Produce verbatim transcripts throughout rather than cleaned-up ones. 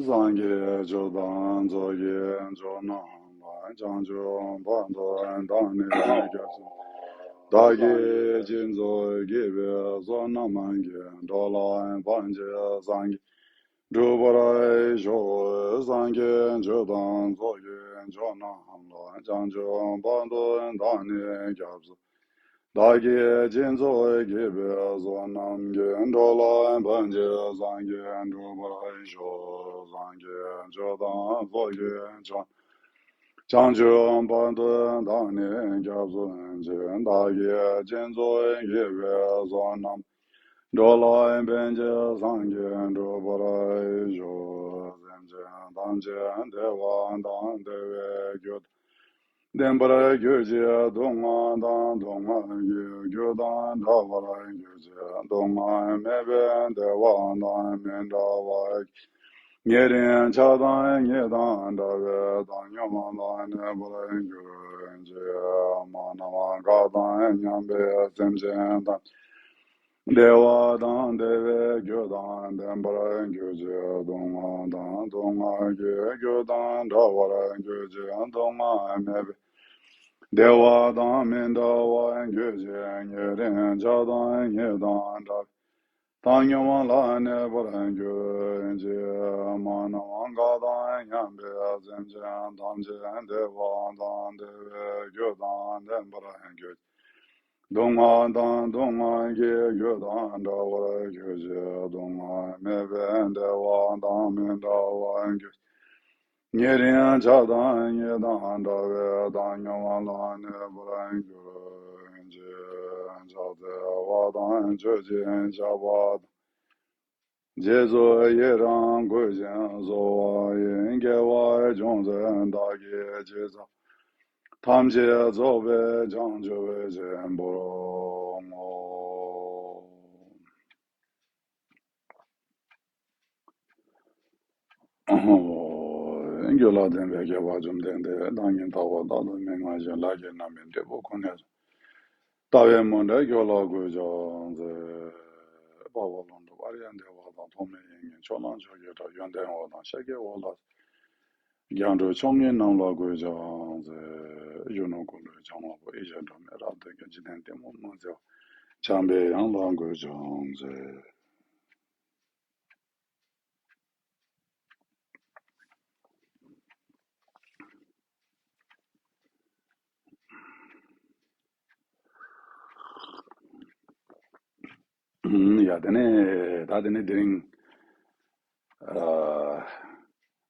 སངས་རྒྱས་ཆོས་དང་ཚོགས་ཀྱི་མཆོག་རྣམས་ལ། བྱང་ཆུབ་བར་དུ་བདག་ནི་སྐྱབས་སུ། བདག་གིས་སྦྱིན་སོགས་བགྱིས་པའི་བསོད་ནམས་ཀྱིས། འགྲོ་ལ་ཕན་ཕྱིར་སངས་རྒྱས་འགྲུབ་པར་ཤོག། སངས་རྒྱས་ཆོས་དང་ཚོགས་ཀྱི་མཆོག་རྣམས་ལ། བྱང་ཆུབ་བར་དུ་བདག་ནི་སྐྱབས་སུ། བདག་གིས་སྦྱིན་སོགས་བགྱིས་པའི་བསོད་ནམས་ཀྱིས། འགྲོ་ལ་ཕན་ཕྱིར་སངས་རྒྱས་འགྲུབ་པར་ཤོག། སངས་རྒྱས་ཆོས་དང་ཚོགས་ཀྱི་མཆོག། བྱང་ཆུབ་བར་དུ་བདག་ནི་སྐྱབས་སུ་མཆི། བདག་གིས་སྦྱིན་སོགས་བགྱིས་པའི་བསོད་ནམས། འགྲོ་ལ་ཕན་ཕྱིར་སངས་རྒྱས་འགྲུབ་པར་ཤོག། སེམས་ཅན་ཐམས་ཅད་བདེ་བ་དང་བདེ་བའི་རྒྱུ་ལྡན་པར་གྱུར་ཅིག། སྡུག་བསྔལ་དང་སྡུག་བསྔལ་གྱི་རྒྱུ་དང་བྲལ་བར་གྱུར་ཅིག། སྡུག་བསྔལ་མེད་པའི་བདེ་བ་དང་མི་འབྲལ་བ། ཉེ་རིང་ཆགས་སྡང་གཉིས་དང་བྲལ་བའི་བཏང་སྙོམས་ལ་གནས་པར་གྱུར་ཅིག། མ་ནམ་མཁའ་དང་མཉམ་པའི་སེམས་ཅན་དང་། བདེ་བ་དང་བདེ་བའི་རྒྱུ་དང་ལྡན་པར་གྱུར་ཅིག། སྡུག་བསྔལ་དང་སྡུག་བསྔལ་གྱི་རྒྱུ་དང་བྲལ་བར་གྱུར་ཅིག། སྡུག་བསྔལ་མེད་པའི་བདེ་བ་དང་མི་འབྲལ་བར་གྱུར་ཅིག། ཉེ་རིང་ཆགས་སྡང་གཉིས་དང་བྲལ། བཏང་སྙོམས་ལ་གནས་པར་གྱུར་ཅིག། མ་ནམ་མཁའ་དང་མཉམ་པའི་སེམས་ཅན་ཐམས་ཅད་བདེ་བ་དང་བདེ་བའི་རྒྱུ་དང་ལྡན་པར་གྱུར་ཅིག། སྡུག་བསྔལ་དང་སྡུག་བསྔལ་གྱི་རྒྱུ་དང་བྲལ་བར་གྱུར་ཅིག། སྡུག་བསྔལ་མེད་པའི་བདེ་བ་དང་མི་འབྲལ་བར་གྱུར་ཅིག། ཉེ་རིང་ཆགས་སྡང་གཉིས་དང་བྲལ་བའི་བཏང་སྙོམས་ལ་གནས་པར་གྱུར་ཅིག། ཕྱག་འཚལ་བ་དང་མཆོད་ཅིང་བཤགས་པ་དང་། རྗེས་སུ་ཡི་རང་བསྐུལ་ཞིང་གསོལ་བ་ཡི། དགེ་བ་ཅུང་ཟད་བདག་གིས་ཅི་བསགས། ཐམས་ཅད་རྫོགས་པའི་བྱང་ཆུབ་ཆེན་པོར་བསྔོ། རྒྱུད་ལ་ལྡན་པའི་དགེ་བ་བཅོམ་ལྡན་འདས། བདག་ཉིད་རྟག་པར་བདག་ཏུ་མི་མངའ་ཞིང་། ལྷ་བརྒྱའི་རྣམ་པའི་འབྲས་བུ་ཀུན་ལས་བྱུང་། ལྟ་བའི་མུ་འབྲེལ་སྐྱོབ་ལ་གུས་ཕྱག་འཚལ། འཕགས་པ་ཀླུ་སྒྲུབ་ཨཱརྱ་དེ་བ་དང་། ཐོགས་མེད་དབྱིག་གཉེན་ཕྱོགས་གླང་ཆོས་ཀྱི་གྲགས། ཡོན་ཏན་འོད་དང་ཤཱཀྱའི་འོད་ལ། སྐྱབས་འགྲོ་མཆོག་གཉིས་རྣམས་ལ་གུས་ཕྱག་འཚལ། གཞོན་ནུ་ཀུན་གྲོལ་འཇམ་དབྱངས་པོ། ཡེ་ཤེས་སྒྲོན་མེ་རབ་སྟོན་ཀྱང་། འཇིག་རྟེན་གཏི་མུག་མུན་སེལ་བ། བྱམས་པའི་དབྱངས་ལ་གུས་ཕྱག་འཚལ། ཡ་དེ་ནས་ད་དེ་ནས་དེ་རིང་ཨ་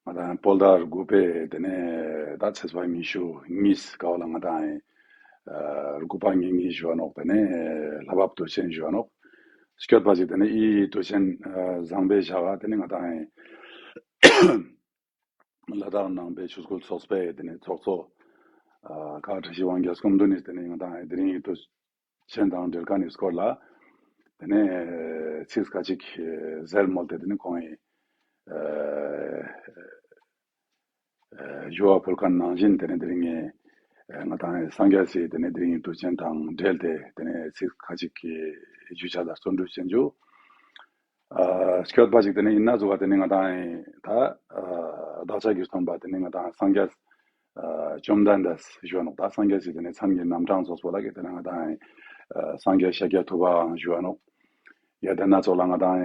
ང་དང་བོད་ཟླ་དགུ་པའི་དེ་ནས་ད་ཚེས་པ་ཉི་ཤུ་གཉིས་སྐབས་ལ་ང་དང་ཨ་དགུ་པ་ཉིན་གཉིས་ཞུ་བ་ནོག། དེ་ནས་ལྷ་བབས་དུས་ཆེན་ཞུ་བ་ནོག། སྐྱོད་པ་ཅིག་དེ་ནས་ཨི་དུས་ཆེན་ཨ་བཟང་པོའི་ཞག་ག་དེ་ནས་ང་དང་ཨ་ལ་དྭགས་ནང་པའི་ཆོས་སྐུལ་ཚོགས་པའི་དེ་ནས་ཚོགས་གཙོ་ཨ་ཁ་བཀྲ་ཤིས་དབང་རྒྱལ་སྐུ་མདུན་ནས་དེ་ནས་ང་དང་དེ་རིང་གི་དུས་ཆེན་དང་འབྲེལ་མཁན་ནི་སྐོར་ལ་དེ་ནས་ཚིག་ཁ་ཅིག་ཟེར་མོལ་ཏེ་དེ་ནས་ཁོང་གིས་ཨ་ཞུ་བ་ཕུལ་མཁན་ནང་བཞིན་དེ་ནས་དེ་རིང་ངས་ང་དང་སངས་རྒྱས་སི་དེ་ནས་དེ་རིང་གི་དུས་ཆེན་དང་འབྲེལ་ཏེ་དེ་ནས་ཚིག་ཁ་ཅིག་གི་རྒྱུ་ཆ་ལ་བརྩོན་འགྲུས་བྱེད་རྒྱུ། ཨ་སྐྱོད་པ་ཅིག་དེ་ནས་ཡིན་ན་ཟུག་ག་དེ་ནས་ང་དང་ད་ཨ་བདག་ཅག་གི་སྟོན་པ་དེ་ནས་ང་དང་སངས་རྒྱས་ཨ་བཅོམ་ལྡན་འདས་ཞུ་བ་ནོག། ད་སངས་རྒྱས་སི་དེ་ནས་མཚན་གྱི་རྣམ་གྲངས་སོགས་པོ་ལ་གི་དེ་ནས་ང་དང་ཨ་སངས་རྒྱས་ཤཱཀྱ་ཐུབ་པའང་ཞུ་བ་ནོག། ཡ་དེ་ན་ཚོགས་ལ་ང་དང་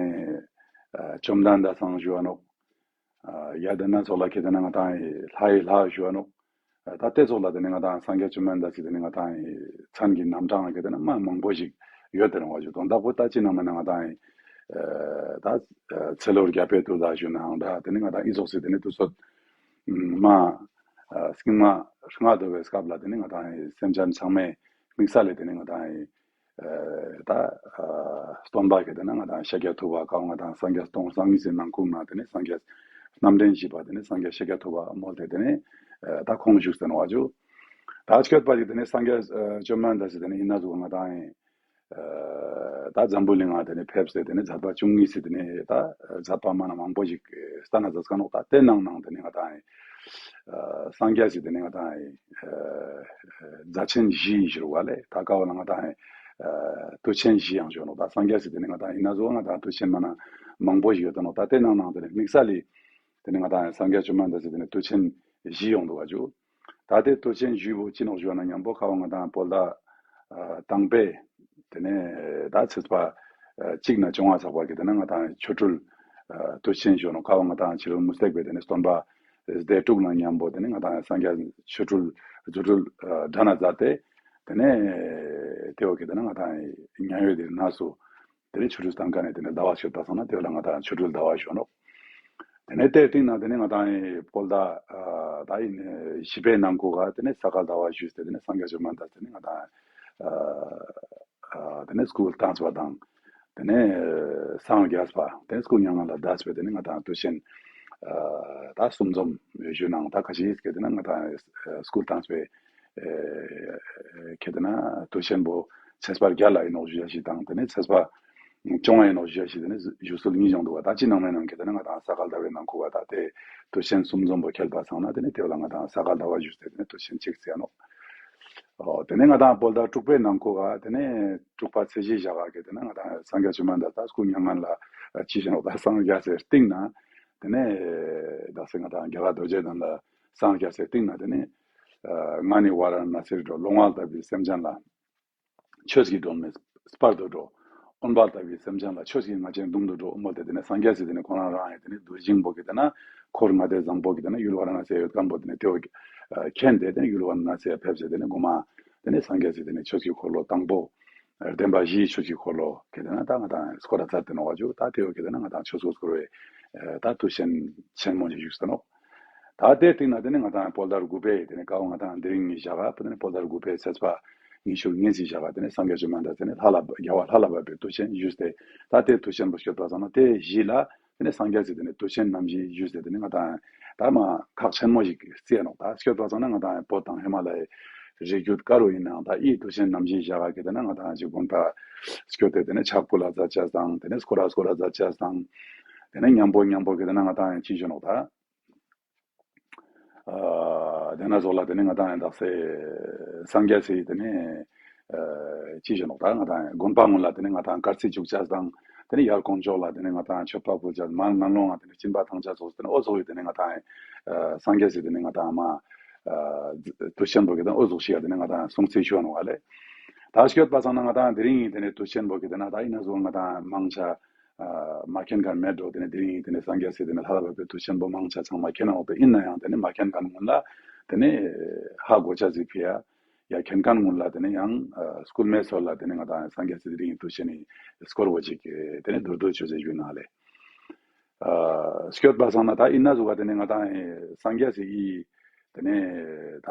ཨ་བཅོམ་ལྡན་འདས་སང་ཞུ་བ་ནོག། ཡ་དེ་ན་ཚོགས་ལ་ཁེ་དེ་ན་ང་དང་ལྷ་ཡི་ལྷ་ཞུ་བ་ནོག། ད་དེ་ཚོགས་ལ་དེ་ནི་ང་དང་སངས་རྒྱས་བཅོམ་ལྡན་འདས་ཀྱི་དེ་ནི་ང་དང་མཚན་གྱི་རྣམ་གྲངས་ཁེ་དེ་ན་མ་མང་པོ་ཞིག་ཡོད་དེ་རང་བ་ཞིག་དོན་དག་པོ་ད་ཅི་ན་མ་ན་ང་དང་ད་ཚེ་ལོ་བརྒྱ་པའི་དུས་ལ་ཞུ་ནའང་འདྲ་དེ་ནི་ང་དང་ཨི་ཚོགས་སི་དེ་ནི་དུས་ཚོད་མ་སྐྱིད་མ་སྔ་དུ་བའི་སྐབས་ལ་དེ་ནི་ང་དང་སེམས་ཅན་ཚང་མའི་དམིགས་བསལ་ལས་དེ་ནི་ང་དང་ཨ་ད་ཨ་སྟོན་པ་གི་དེ་ན་ང་དང་ཤཱཀྱ་ཐུབ་པ་ཁ་ང་དང་སངས་རྒྱས་སྟོང་སང་ཉིན་སྲིད་ནང་ཁུག་ན་དེ་ནས་སངས་རྒྱས་རྣམ་འདྲེན་བཞི་པ་དེ་ནས་སངས་རྒྱས་ཤཱཀྱ་ཐུབ་པ་མོལ་ཏེ་དེ་ནས་ཨ་ད་ཁོང་བཞུགས་ཟེར་ནོ་བ་ཇུ། ད་སྐྱོད་པ་ཞིག་དེ་ནས་སངས་རྒྱས་ཨ་བཅོམ་ལྡན་འདས་སི་དེ་ནས་ཡིན་ན་ཟུག་ང་དང་ཨ་ད་འཛམ་བུ་གླིང་ང་དེ་ནས་ཕེབས་ཏེ་དེ་ནས་མཛད་པ་བཅུ་གཉིས་སི་དེ་ནས་ད་མཛད་པ་མ་ན་མང་པོ་ཞིག་ལྟ་ན་མཛད་ཁ་ནོག། ད་དེ་ནང་ནང་དེ་ནས་ང་དང་ཨ་སངས་རྒྱས་སི་དེ་ནས་ང་དང་ཨ་མཛད་ཆེན་བཞི་ཞུ་བ་ལས་ད་ཀ་བ་ལ་ང་དང་ཨ་དུས་ཆེན་བཞི་ཡང་ཞུ་ནོག། ད་སངས་རྒྱས་སི་དེ་ནས་ང་དང་ཡིན་ན་ཟུག་ང་དང་དུས་ཆེན་མ་ན་མང་པོ་ཞིག་ཡོད་དོ་ནོག། ད་དེ་ནང་ནང་དེ་ནས་དམིགས་བསལ་ལི་ དེ་ནས་ང་དང་སངས་རྒྱས་བཅོམ་ལྡན་འདས་ཀྱི་དེ་ནས་དུས་ཆེན་བཞི་ཡོང་འདུག་བ་ཇུ། ད་དེ་དུས་ཆེན་བཞི་པོ་ཅི་ནོག་ཞུ་བ་ན་མཉམ་པོ་ཁ་བ་ང་དང་བོད་ཟླ་ཨ་དང་པོའི་དེ་ནས་ད་ཚེས་པ་ཨ་གཅིག་ནས་བཅོ་ལྔ་ཚགས་པ་གི་དེ་ནས་ང་དང་ཆོ་འཕྲུལ་ཨ་དུས་ཆེན་ཞུ་ནོག་ཁ་བ་ང་དང་ཕྱི་རུ་མུ་སྟེགས་པའི་དེ་ནས་སྟོན་པ་སྡེ་དྲུག་ནང་མཉམ་པོ་དེ་ནས་ང་དང་སངས་རྒྱས་ཆོ་འཕྲུལ་རྫུ་འཕྲུལ་ཨ་སྒྲ་ན་མཛད་དེ། དེ་ནས་དེ་འོག་གི་དེ་ནས་ང་དང་མཉན་ཡོད་དེ་ནས་སུ། དེ་ནས་ཆོ་འཕྲུལ་བཏང་མཁན་ནས་དེ་ནས་ཟླ་བ་ཤོད་པ་སོང་ན་དེ་ལ་ང་དང་ཆོ་འཕྲུལ་ཟླ་བ་ཞུ་ནོག་དེ་ནས་དེའི་སྟེང་ན་དེ་ནས་ང་དང་ཡི་བོད་ཟླ་ཨ་ད་ཡིན་བཞི་པའི་ནང་ཁུལ་ག་དེ་ནས་ས་ག་ཟླ་བ་ཞུས་ཏེ་དེ་ནས་སངས་རྒྱས་བཅོམ་ལྡན་འདས་དེ་ནས་ང་དང་ཨ་ཨ་དེ་ནས་སྐུ་བལྟམས་པ་དང་། དེ་ནས་སངས་རྒྱས་པ་དེ་ནས་སྐུ་མྱ་ངན་ལས་འདས་པའི་དེ་ནས་ང་དང་དུས་ཆེན་ཨ་ད་གསུམ་འཛོམས་ཞུ་ནའང་ད་ཁ་ཤས་ཀྱིས་དེ་ནས་ང་དང་སྐུ་བལྟམས་པའི་ཨེ་ཁེ་དེ་ན་དུས་ཆེན་པོ་ཚེས་པ་བརྒྱད་ལ་ཡིན་ནོག་ཞུ་ཡ་ཞིག་དང་དེ་ནས་ཚེས་པ་བཅོ་ལྔ་ཡིན་ནོག་ཞུ་ཡ་ཞིག་དེ་ནས་ཞུ་སྲོལ་གཉིས་བྱུང་འདུག་བ། ད་ཅི་ནང་མེད་ནང་ཁེ་དེ་ན་ང་དང་ས་ག་ཟླ་བའི་ནང་ཁུལ་བ་ད་དེ་དུས་ཆེན་གསུམ་འཛོམས་པོ་ཁེལ་པ་སང་ན་དེ་ནས་དེ་ལ་ང་དང་ས་ག་ཟླ་བ་ཞུས་ཏེ་དེ་ནས་དུས་ཆེན་གཅིག་ཟེར་ནོག་ཨོ་དེ་ནས་ང་དང་བོད་ཟླ་དྲུག་པའི་ནང་ཁུལ་བ་དེ་ནས་དྲུག་པ་ཚེས་བཞི་ཞག་ག་གེ་དེ་ནས་ང་དང་སངས་རྒྱས་བཅོམ་ལྡན་འདས་ད་སྐུ་མྱ་ངན་ལས་ཅི་ཞིག་ནོག་ད་སངས་རྒྱས་སའི་སྟེང་ན་དེ་ནས་ད་སེ་ང་དང་རྒྱ་གར་རྡོ་རྗེ་གདན་ལ་སངས་རྒྱས་སའི་སྟེང་ན་དེ་ནས་ཨ་ང་ནི་ཝཱ་ར་ཎ་སིར་འགྲོ། ལོང་བ་ལྟ་བུའི་སེམས་ཅན་ལ་ཆོས་ཀྱི་སྒྲོན་མེ་སྤར་དུ་འགྲོ། འོན་པ་ལྟ་བུའི་སེམས་ཅན་ལ་ཆོས་ཀྱི་རྔ་ཆེན་བརྡུང་དུ་འགྲོ། མོལ་ཏེ་དེ་ནས་སངས་རྒྱས་སི་དེ་ནས་ཁོ་རང་རང་ཡང་དེ་ནས་གདུལ་ཞིང་པོ་གི་དེ་ན་འཁོར་ལྔ་སྡེ་བཟང་པོ་གི་དེ་ན་ཡུལ་ཝཱ་ར་ཎ་སི་ཡོད་མཁན་པོ་དེ་ནས་དེ་བོ་མཁྱེན་ཏེ་དེ་ནས་ཡུལ་ཝཱ་ར་ཎ་སི་ཕེབས་སེ་དེ་ནས་གོ་མ་དེ་ནས་སངས་རྒྱས་སི་དེ་ནས་ཆོས་ཀྱི་འཁོར་ལོ་དང་པོ། བདེན་པ་བཞིའི་ཆོས་ཀྱི་འཁོར་ལོ་གི་དེ་ན་ད་ང་དང་སྐོར་ར་མཛད་དེ་ནོག་བ་ཇུ། ད་དེ་བོ་གི་དེ་ན་ང་དང་ཆོས་འཁོར་བསྐོར་བའི་ད་དུས་ཆེན་ཆེན་མོ་ཞིག་བཞུགས་སོ་ནོག་ད་དེ་སྟེང་ན་དེ་ནས་ང་དང་བོད་ཟླ་དགུ་པའི་དེ་ནས་ཀ་བོ་ང་དང་དེ་རིང་ཉིན་ཞག་ག་བོད་ཟླ་དགུ་པའི་ཚེས་པ་ཉི་ཤུ་གཉིས་ཀྱི་ཞག་ག་དེ་ནས་སངས་རྒྱས་བཅོམ་ལྡན་འདས་དེ་ནས་ལྷ་ལ་རྒྱལ་བ་ལྷ་ལ་བབས་པའི་དུས་ཆེན་ཞུས་ཏེ། ད་དེ་དུས་ཆེན་པོ་སྐྱོད་པ་སོང་ན་དེ་བཞི་ལ་དེ་ནས་སངས་རྒྱས་སི་དེ་ནས་དུས་ཆེན་རྣམ་བཞི་ཞུས་ཏེ་དེ་ནས་ང་དང་ད་མ་ཁག་ཆེན་མོ་ཞིག་བརྩི་ཡ་ནོག་ད་སྐྱོད་པ་སོང་ན་ང་དང་བོད་དང་ཧི་མ་ལ་ཡའི་རི་རྒྱུད་ཀ་རུ་ཡིན་ནའང་ད་ཨི་དུས་ཆེན་རྣམ་བཞི་ཞག་ག་གི་དེ་ན་ང་དང་ཅིག་དགོན་པ་སྐྱོད་དེ་དེ་ནས་ཕྱག་ཕུལ་ལ་མཛད་ཅེས་དང་དེ་ནས་སྐོར་ར་སྐོར་ར་མཛད་ཅེས་དང་། དེ་ནས་མཉམ་པོ་མཉམ་པོ་གི་དེ་ན་ང་དང་ཅི་ཞུ་ནོག་ད། ཨ་དེ་ན་ཟོག་ལ་དེ་ནས་ང་དང་ཡང་དག་སེ་སངས་རྒྱས་སི་དེ་ནས་ཨ་ཅི་ཞུ་ནོག་ད། ང་དང་དགོན་པ་སྔོན་ལ་དེ་ནས་ང་དང་དཀར་རྩི་བྱུག་ཅེས་དང་དེ་ནས་ཡར་དཀོན་མཆོག་ལ་དེ་ནས་ང་དང་མཆོད་པ་ཕུལ་ཅེས་མར་ངན་སློང་ང་དེ་ནས་སྦྱིན་པ་བཏང་ཅེས་སོགས་དེ་ནས་ཨོ་ཟོག་གི་དེ་ནས་ང་དང་ཨ་སངས་རྒྱས་སི་དེ་ནས་ང་དང་མ་ཨ་དུས་ཆེན་པོ་གི་དེ་ནས་ཨོ་ཟོག་ཞིག་ཡ་དེ་ནས་ང་དང་སྲུང་བརྩི་ཞུ་བ་ནོག་བ་ལེ། ད་སྐྱོད་པ་སང་ན་ང་དང་དེ་རིང་ཡིན་དེ་ནས་དུས་ཆེན་པོ་གི་དེ་ན་ད་ཡིན་ན་ཟོག་ང་དང་མང་ཆ། ཨ་མ་མཁྱེན་མཁན་མེད་འགྲོ། དེ་ནས་དེ་རིང་དེ་ནས་སངས་རྒྱས་སི་དེ་ནས་ལྷ་ལ་བབས་པའི་དུས་ཆེན་པོ་མང་ཆ་ཚང་མ་མཁྱེན་ན་འོག་པའི་ཡིན་ན་ཡང་དེ་ནས་མ་མཁྱེན་མཁན་སྔོན་ལ་དེ་ནས་ཧ་གོ་ཅེས་ཟིག་ཕི་ཡ། ཡ་མཁྱེན་མཁན་སྔོན་ལ་དེ་ནས་ཡང་ཨ་སྐུལ་མའི་སྲོལ་ལ་དེ་ནས་ང་དང་སངས་རྒྱས་སི་དེ་རིང་དུས་ཆེན་ནི་སྐོར་བོ་ཅིག་དེ་ནས་མདོར་བསྡུས་ཆུ་ཟེར་ཞུས་ན་ལེ། ཨ་སྐྱོད་པ་སང་ན་ད་ཡིན་ན་ཟོ་ག་དེ་ནས་ང་དང་སངས་རྒྱས་སི་ཡི་དེ་ནས་ད་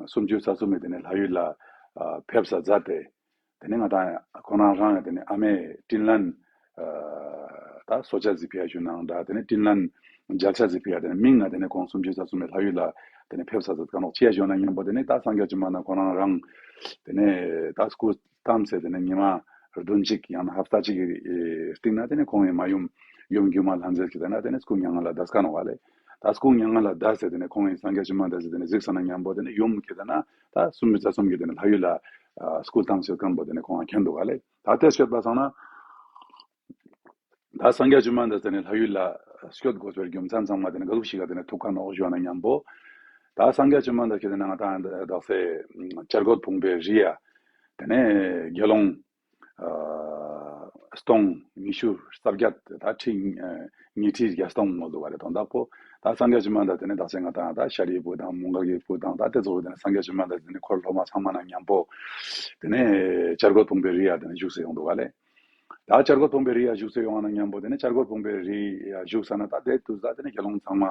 སུམ་ཅུ་རྩ་གསུམ་མི་དེ་ནས་ལྷ་ཡུལ་ལ་ཨ་ཕེབས་ས་མཛད་དེ། དེ་ནས་ང་དང་ཁོ་རང་རང་ཡང་དེ་ནས་ཨ་མའི་དྲིན་ལན་ཨ་ད་གསོ་ཅེས་ཟིག་ཕི་ཡ་ཞུ་ནའང་འདྲ། དེ་ནས་དྲིན་ལན་འཇལ་ཅེས་ཟིག་ཕི་ཡ་དེ་ནས་མིང་ང་དེ་ནས་ཁོང་སུམ་ཅུ་རྩ་གསུམ་མི་ལྷ་ཡུལ་ལ་དེ་ནས་ཕེབས་ས་ཟིག་ག་ནོག་ཅི་ཡ་ཞུ་ན་མཉམ་པོ་དེ་ནས་ད་སངས་རྒྱས་བཅོམ་ལྡན་འདས་ཁོ་རང་རང་དེ་ནས་ད་སྐུ་བལྟམས་སེ་དེ་ནས་ཉི་མ་བདུན་གཅིག་ཡང་ན་ཧབ་ཏ་གཅིག་གི་སྟེང་ན་དེ་ནས་ཁོང་ཡི་མ་ཡུམ་ཡུམ་སྒྱུ་མ་ལྷ་མཛེས་ཀྱི་དེ་ན་དེ་ནས་སྐུ་མྱ་ངན་ལས་འདས་ཀ་ནོག་བ་ལེ། ད་སྐུ་མྱ་ངན་ལས་འདས་སེ་དེ་ནས་ཁོང་ཡི་སངས་རྒྱས་བཅོམ་ལྡན་འདས་སེ་དེ་ནས་གཟིགས་ས་ན་མཉམ་པོ་དེ་ནས་ཡུམ་གྱི་དེ་ན་ད་སུམ་ཅུ་རྩ་གསུམ་གྱི་དེ་ནས་ལྷ་ཡུལ་ལ་ཨ་སྐུ་བལྟམས་སེ་ཡོད་མཁན་པོ་དེ་ནས་ཁོང་ང་མཁྱེན་འདུག་ག་ལེ། ད་དེ་སྐྱོད་པ་སང་ན། ད་སངས་རྒྱས་བཅོམ་ལྡན་འདས་དེ་ནས་ལྷ་ཡུལ་ལ་སྐྱོད་དགོས་པའི་རྒྱུ་མཚན་ཚང་མ་དེ་ནས་ག་ཟུག་ཞིག་ག་དེ་ནས་ཐུག་ག་ནོག་ཞུ་བ་ན་མཉམ་པོ། ད་སངས་རྒྱས་བཅོམ་ལྡན་འདས་ཀྱི་དེ་ནས་ང་དང་དག་སེ་བྱ་རྒོད་ཕུང་པོའི་རི་ཡ། དེ་ནས་དགེ་སློང་ཨ་སྟོང་ཉི་ཤུ་རྩ་བརྒྱད་དེ་ད་ཁྲི་ཨ་ཉི་ཁྲི་བརྒྱད་སྟོང་མོ་འདུག་བ་རེད་དོན་དག་པོ། ད་སངས་རྒྱས་བཅོམ་ལྡན་འདས་དེ་ནས་དག་སེ་ང་དང་ད་ཤཱ་རིའི་བུ་དང་མོའུ་འགལ་གྱི་བུ་དང་ད་དེ་ཚོ་དེ་ནས་སངས་རྒྱས་བཅོམ་ལྡན་འདས་དེ་ནས་འཁོར་སློབ་མ་ཚང་མ་ན་མཉམ་པོ། དེ་ནས་བྱ་རྒོད་ཕུང་པོའི་རི་ཡ་དེ་ནས་བཞུགས་སེ་ཡོང་འདུག་བ་ལེ། ད་བྱ་རྒོད་ཕུང་པོའི་རི་ཡ་བཞུགས་སེ་ཡོང་བ་ན་མཉམ་པོ་དེ་ནས་བྱ་རྒོད་ཕུང་པོའི་རི་ཡ་བཞུགས་ས་ན་ད་དེ་དུས་ད་དེ་ནས་དགེ་སློང་ཚང་མ་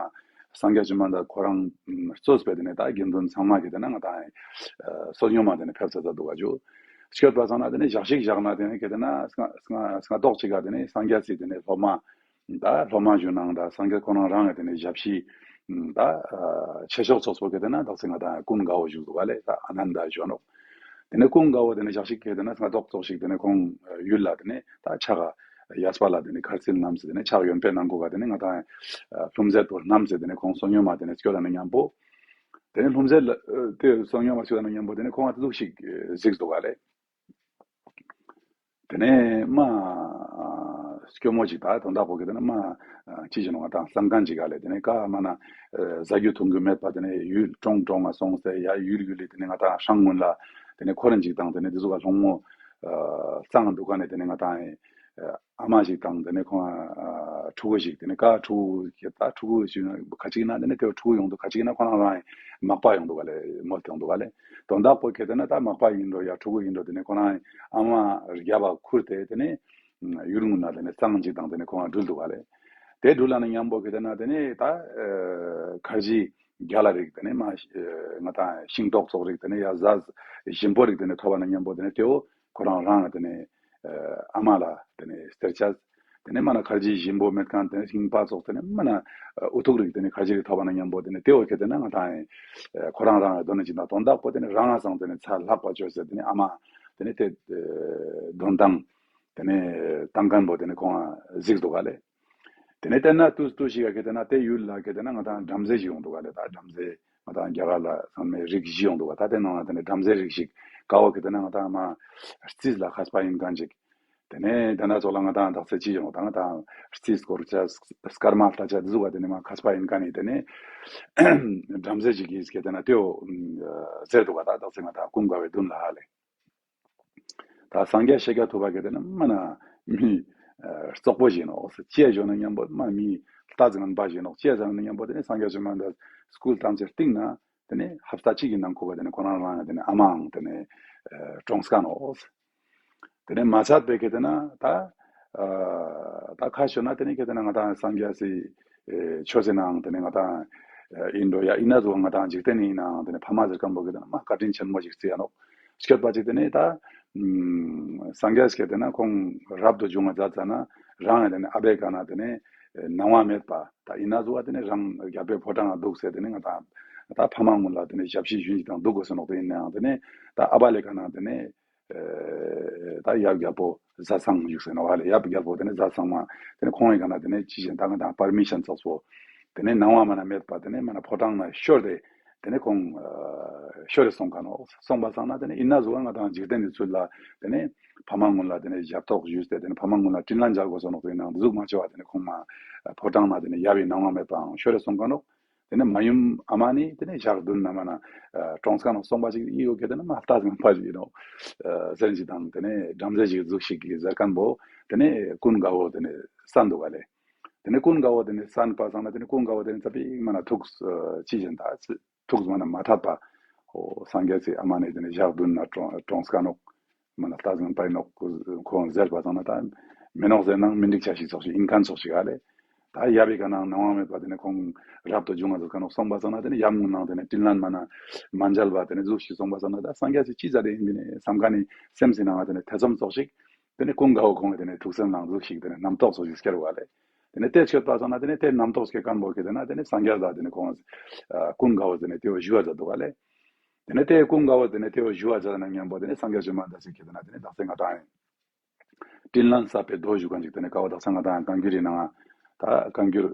སངས་རྒྱས་བཅོམ་ལྡན་འདས་ཁོ་རང་གཙོས་པའི་དེ་ནས་ད་དགེ་འདུན་ཚང་མ་གི་དེ་ན་ང་དང་བསོད་སྙོམས་མ་དེ་ནས་ཕེབས་ས་ད་འདུག་བ་ཇུ། སྐྱོད་པ་སང་ན་དེ་ནས་ཞག་ཞིག་བཞག་ན་དེ་ནས་གི་དེ་ན་སྔ་སྔ་སྔ་ཏོག་ཅིག་ག་དེ་ནས་སངས་རྒྱས་སི་དེ་ནས་སློབ་མ། ད་སློབ་མ་ཞུ་ནའང་ད་སངས་རྒྱས་ཁོ་རང་རང་གི་དེ་ནས་ཞབས་ཕྱི་ད་ཆེ་ཤོས་ཚོགས་པོ་གི་དེ་ན་དག་སེ་ང་དང་ཀུན་དགའ་བོ་བཞུགས་འདུག་བ་ལེ། ད་ཨ་ནན་ད་ཞུ་ནོག་དེ་ནས་ཀུན་དགའ་བོ་དེ་ནས་ཞག་ཞིག་གི་དེ་ན་སྔ་ཏོག་ཙོག་ཞིག་དེ་ནས་ཁོང་ཡུལ་ལ་དེ་ནས་ད་ཕྱག་གཡས་པ་ལ་དེ་ནས་ཁར་ཚིལ་བསྣམས་སེ་དེ་ནས་ཕྱག་གཡོན་པའི་ནང་ཁུག་ག་དེ་ནས་ང་དང་ལྷུང་བཟེད་པོ་བསྣམས་སེ་དེ་ནས་ཁོང་བསོད་སྙོམས་མ་དེ་ནས་སྐྱོད་ན་མཉམ་པོ། དེ་ནས་ལྷུང་བཟེད་ལ་དེ་བསོད་སྙོམས་མ་སྐྱོད་ན་མཉམ་པོ་དེ་ནས་ཁོང་ང་དེ་ཟུག་ཞིག་གཟིགས་འདུག་བ་ལེ། དེ་ནས་མ་ སྐྱོ་མོ་ཅིག་ད་དོན་དག་པོ་གི་དེ་ནི་མ་ཅི་བྱེད་ནོ་ང་ཏང་སང་ཀང་ཅིག་ག་ལེ། དེ་ནི་ཀ་མ་ན་ཟ་རྒྱུ་འཐུང་རྒྱུ་མེད་པ་དེ་ནི་ཡུལ་གྲོང་གྲོང་ང་སོང་སྟེ་ཡ་ཡུལ་ཡུལ་ལི་དེ་ནི་ང་ཏང་ཧྲང་སྔོན་ལ་དེ་ནི་ཁོ་རང་ཅིག་དང་དེ་ནི་དེ་ཟུག་ག་སློང་མོ་གཙང་འདུག་ག་ནི་དེ་ནི་ང་ཏང་ཨ་མ་ཞིག་དང་དེ་ནས་ཁོང་ཕྲུ་གུ་ཞིག་དེ་ནས་ཀ་ཕྲུ་གུ་ཞིག་ད་ཕྲུ་གུ་ཞིག་ན་ག་ཅིག་ན་དེ་ནས་དེ་ཕྲུ་གུ་ཡོང་དུ་ག་ཅིག་ན་ཁོ་རང་རང་མག་པ་ཡོང་དུ་ག་ལེ་མོལ་ཏེ་ཡོང་དུ་ག་ལེ། དོན་དག་པོ་ཁེ་དེ་ན་ད་མག་པ་ཡིན་འགྲོ་ཡ་ཕྲུ་གུ་ཡིན་འགྲོ་དེ་ནས་ཁོ་རང་ཨ་མ་རྒྱབ་པ་ཁུར་ཏེ་དེ་ནས་ཡུལ་ངོ་ན་དེ་ནས་གཙང་ཅིག་དང་དེ་ནས་ཁོ་རང་འགྲུལ་དུ་ག་ལེ། དེ་འགྲུལ་ལ་ནི་མཉམ་པོ་ཁེ་དེ་ན་དེ་ནས་ད་ཁར་ཇི་རྒྱ་ལ་རིགས་དེ་ནས་མ་ང་ད་ཤིང་ཏོག་ཙོག་རིགས་དེ་ནས་ཡ་ཟ་ཞིམ་པོ་རིགས་དེ་ནས་ཐོབ་པ་ན་མཉམ་པོ་དེ་ནས་དེའོ་ཁོ་རང་རང་དེ་ནས་ཨ་མ་ལ་དེ་ནས་སྟེར་ཆ། དེ་ནས་མ་ན་ཁར་ཇི་ཞིམ་པོ་མེད་མཁན་དེ་ནས་ཤིང་པ་ཙོག་དེ་ནས་མ་ན་ཨུ་ཐུག་རིགས་དེ་ནས་ཁར་ཇི་རིགས་ཐོབ་པ་ན་མཉམ་པོ་དེ་ནས་དེ་འོ་ཁེ་དེ་ན་ང་ད་ཁོ་རང་རང་དོ་ནས་ཅི་ན་དོན་དག་པོ་དེ་ནས་རང་ང་སང་དེ་ནས་ཚ་ལྷག་པ་བཅོས་ཟེར་དེ་ནས་ཨ་མ་དེ་ནས་དེ་དོན་དང་དེ་ནས་བཏང་མཁན་པོ་དེ་ནས་ཁོང་གཟིགས་འདུག་ག་ལེ། དེ་ནས་དེ་ན་ཏུས་ཏུས་ཤིག་ག་ཁེ་དེ་ན་དེ་ཡུལ་ལ་ཁེ་དེ་ན་ང་ད་བྲམ་ཟེ་ཞིག་ཡོང་འདུག་ག་ལེ། ད་བྲམ་ཟེ་ང་ད་རྒྱ་གར་ལ་ཚང་མའི་རིགས་བཞི་ཡོང་འདུག་ག་ད་དེ་ནང་ལ་དེ་ནས་བྲམ་ཟེ་རིགས་ཤིག་ཀ་བོ་ཁེ་དེ་ན་ང་ད་མ་རྩིས་ལ་མཁས་པ་ཡིན་མཁན་ཅིག་དེ་ནས་དེ་ན་ཚོ་ལ་ང་ད་དག་ཚེ་ཅི་ཡོང་ད་ང་ད་རྩིས་སྐོར་ཆ་སྐར་མ་ལྟ་ཆ་དེ་ཟུག་ག་དེ་ནས་མ་མཁས་པ་ཡིན་མཁན་ནི་དེ་ནས་བྲམ་ཟེ་ཅིག་གིས་ཁེ་དེ་ན་དེའོ་ཟེར་འདུག་ག་ད་དག་ཚེ་ང་ད་ཀུན་དགའ་བོའི་མདུན་ལ་ཧ་ལེ། ད་སངས་རྒྱས་ཤཱཀྱ་ཐུབ་པ་གི་དེ་ནི་མ་ན་མི་ཨ་བཙོག་པོ་ཞིག་ནོག་ཅེས་ཞོ་ན་མཉམ་པོ་མ་མི་ལྟ་ཙམ་པ་ཞིག་ནོག་ཅེས་ཟ་ན་མཉམ་པོ་དེ་ནི་སངས་རྒྱས་ཆོས་མ་འདི་སྐུལ་དང་ཚེ་སྟིང་ན་དེ་ནི་ཧབ་སྟ་གཅིག་གི་ནང་ཁུག་ག་དེ་ནི་ཁོ་རང་རང་དེ་ནི་ཨ་མའང་དེ་ནི་ཨ་གྲོངས་ཀ་ནོག་དེ་ནི་མ་ཚད་པའི་གི་དེ་ན་ད་ཨ་ད་ཁ་ཤོ་ན་དེ་ནི་གི་དེ་ན་ང་ད་སངས་རྒྱས་སི་ཨེ་ཆོས་ཟེར་ནའང་དེ་ནས་ང་དང་ཨེ་ཡིན་འགྲོ་ཡ་ཡིན་ན་ཟུག་ང་དང་འཇིག་རྟེན་ནི་ཡིན་ནའང་དེ་ནས་ཕ་མ་ཟེར་མཁན་པོ་གི་དེ་ན་མ་བཀའ་དྲིན་ཆེན་མོ་ཞིག་བརྩི་ཡ་ནོག་སྐྱོད་པ་ཅིག་དེ་ནས་ད་ཨུམ་སངས་རྒྱས་ཀྱི་དེ་ན་ཁོང་རབ་ཏུ་བྱུང་བ་མཛད་ཙ་ན་རང་ཡང་དེ་ནས་ཨ་བའི་ག་ན་དེ་ནས་ཨེ་སྣང་བ་མེད་པ་ད་ཡིན་ན་ཟུག་བ་དེ་ནས་རང་རྒྱལ་པོའི་ཕོ་བྲང་ང་འདུག་ཟེར་དེ་ནས་ང་དང་ད་ཕ་མ་སྔོན་ལ་དེ་ནས་ཞབས་ཕྱི་ཞུ་ཞིག་དང་འདུག་དགོས་ཟེར་ནོག་དེ་ཡིན་ནའང་དེ་ནས་ད་ཨ་བ་ལེ་ག་ན་དེ་ནས། ད་ཡབ་རྒྱལ་པོ་བཟའ་ཚང་བཞུགས་ཟེར་ནོ་བ་ལས་ཡབ་རྒྱལ་པོ་དེ་ནས་བཟའ་ཚང་མ་དེ་ནས་ཁོང་ཡི་ག་ན་དེ་ནས་ཅི་བཞིན་ད་ག་དང་པར་མི་ཤན་ཚོགས་པོ་དེ་ནས་སྣང་བ་མ་ན་མེད་པ་དེ་ནས་མ་ན་ཕོ་བྲང་ན་ཤོར་ཏེ་དེ་ནས་ཁོང་ཤོར་རེ་སོང་ག་ནོ་སོང་པ་སང་ན་དེ་ནས་ཡིན་ན་ཟུག་ང་དང་འཇིག་རྟེན་འདི་ཚུལ་ལ་དེ་ནས་ཕ་མ་སྔོན་ལ་དེ་ནས་ཞབས་ཏོག་ཞུས་ཏེ་དེ་ནས་ཕ་མ་སྔོན་ལ་དྲིན་ལན་འཇལ་དགོས་སོ་ནོ་དེ་ནང་འདི་ཟུག་མ་བྱས་བ་དེ་ནས་ཁོང་མ་ཕོ་བྲང་ན་དེ་ནས་ཡབ་ཡི་སྣང་བ་མེད་པའང་ཤོར་རེ་སོང་ག་ནོ། དེ་ནས་མ་ཡུམ་ཨ་མ་ནི་དེ་ནས་ཞག་བདུན་ན་མ་ན་གྲོངས་ཁ་ནང་སོང་པ་ཞིག་ཡིན་ཡོད་གི་དེ་ནས་མ་ལྟ་ཟིན་པ་ཞིག་ཡིན་ནོ། ཟེར་ཞིག་དང་དེ་ནས་བྲམ་ཟེ་ཞིག་གཟུགས་ཤིག་གི་ཟེར་མཁན་པོ་དེ་ནས་ཀུན་དགའ་བོ་དེ་ནས་བསད་འདུག་ག་ལེ། དེ་ནས་ཀུན་དགའ་བོ་དེ་ནས་བསད་པ་སང་ན་དེ་ནས་ཀུན་དགའ་བོ་དེ་ནས་ཙ་པིག་མ་ན་ཐུགས་ཅི་བཞིན་ད་ཐུགས་མ་ན་མ་ཐད་པ། ཨོ་སངས་རྒྱས་སི་ཨ་མ་ནི་དེ་ནས་ཞག་བདུན་ན་གྲོངས་གྲོངས་ཁ་ནོ། མ་ན་ལྟ་ཟིན་པ་ཡིན་ནོ་ཁོང་ཟེར་བ་སང་ན་ད་མི་ནོག་ཟེར་ནང་མི་འགྲིག་ཆ་ཞིག་ཚོགས་ཤིག་ཡིན་མཁན་ཚོགས་ཤིག་ག་ལེ། ད་ཡབ་བི་ག་ནང་སྣང་བ་མེད་པ་དེ་ནས་ཁོང་རབ་ཏུ་བྱུང་བ་ཚོ་ག་ནོག་སོང་པ་སང་ན་དེ་ནས་ཡབ་ངུ་ནང་དེ་ནས་དྲིན་ལན་མ་ན་མ་འཇལ་བ་དེ་ནས་གཟུགས་ཤིག་སོང་པ་སང་ན་ད་སངས་རྒྱས་སི་ཅི་ཟ་དེ་ཡིན་པི་ནས་བསམ་མཁན་ནི་སེམས་སི་ནང་བ་དེ་ནས་ཐེ་ཚོམ་ཚོགས་ཤིག་དེ་ནས་ཀུན་དགའ་བོ་ཁོང་གི་དེ་ནས་ཐུགས་སེམས་ནང་གཟུགས་ཤིག་དེ་ནས་རྣམ་རྟོག་ཚོགས་ཤིག་སྐྱེ་རུ་བ་ལེ། དེ་ནས་དེ་ཆོད་པ་སང་ན་དེ་ནས་དེ་རྣམ་རྟོག་སྐྱེ་མཁན་པོ་གི་དེ་ན་དེ་ནས་སངས་རྒྱས་ལ་དེ་ནས་ཁོང་ཀུན་དགའ་བོ་དེ་ནས་དེ་བོ་ཞུ་བ་མཛད་འདུག་ག་ལེ། དེ་ནས་དེ་ཀུན་དགའ་བོ་དེ་ནས་དེ་བོ་ཞུ་བ་མཛད་ན་མཉམ་པོ་དེ་ནས་སངས་རྒྱས་བཅོམ་ལྡན་འདས་ཀྱིས་དེ་ན་དེ་ནས་དག་ས་ང་དང་ཡིན། དྲིན་ལན་བསབ་པའི་མདོ་ཞུ་མཁན་ཅིག་དེ་ནས་ཀ་བོ་དག་ས་ང་དང་བཀའ་འགྱུར་རི་ནང་ད་བཀའ་འགྱུར་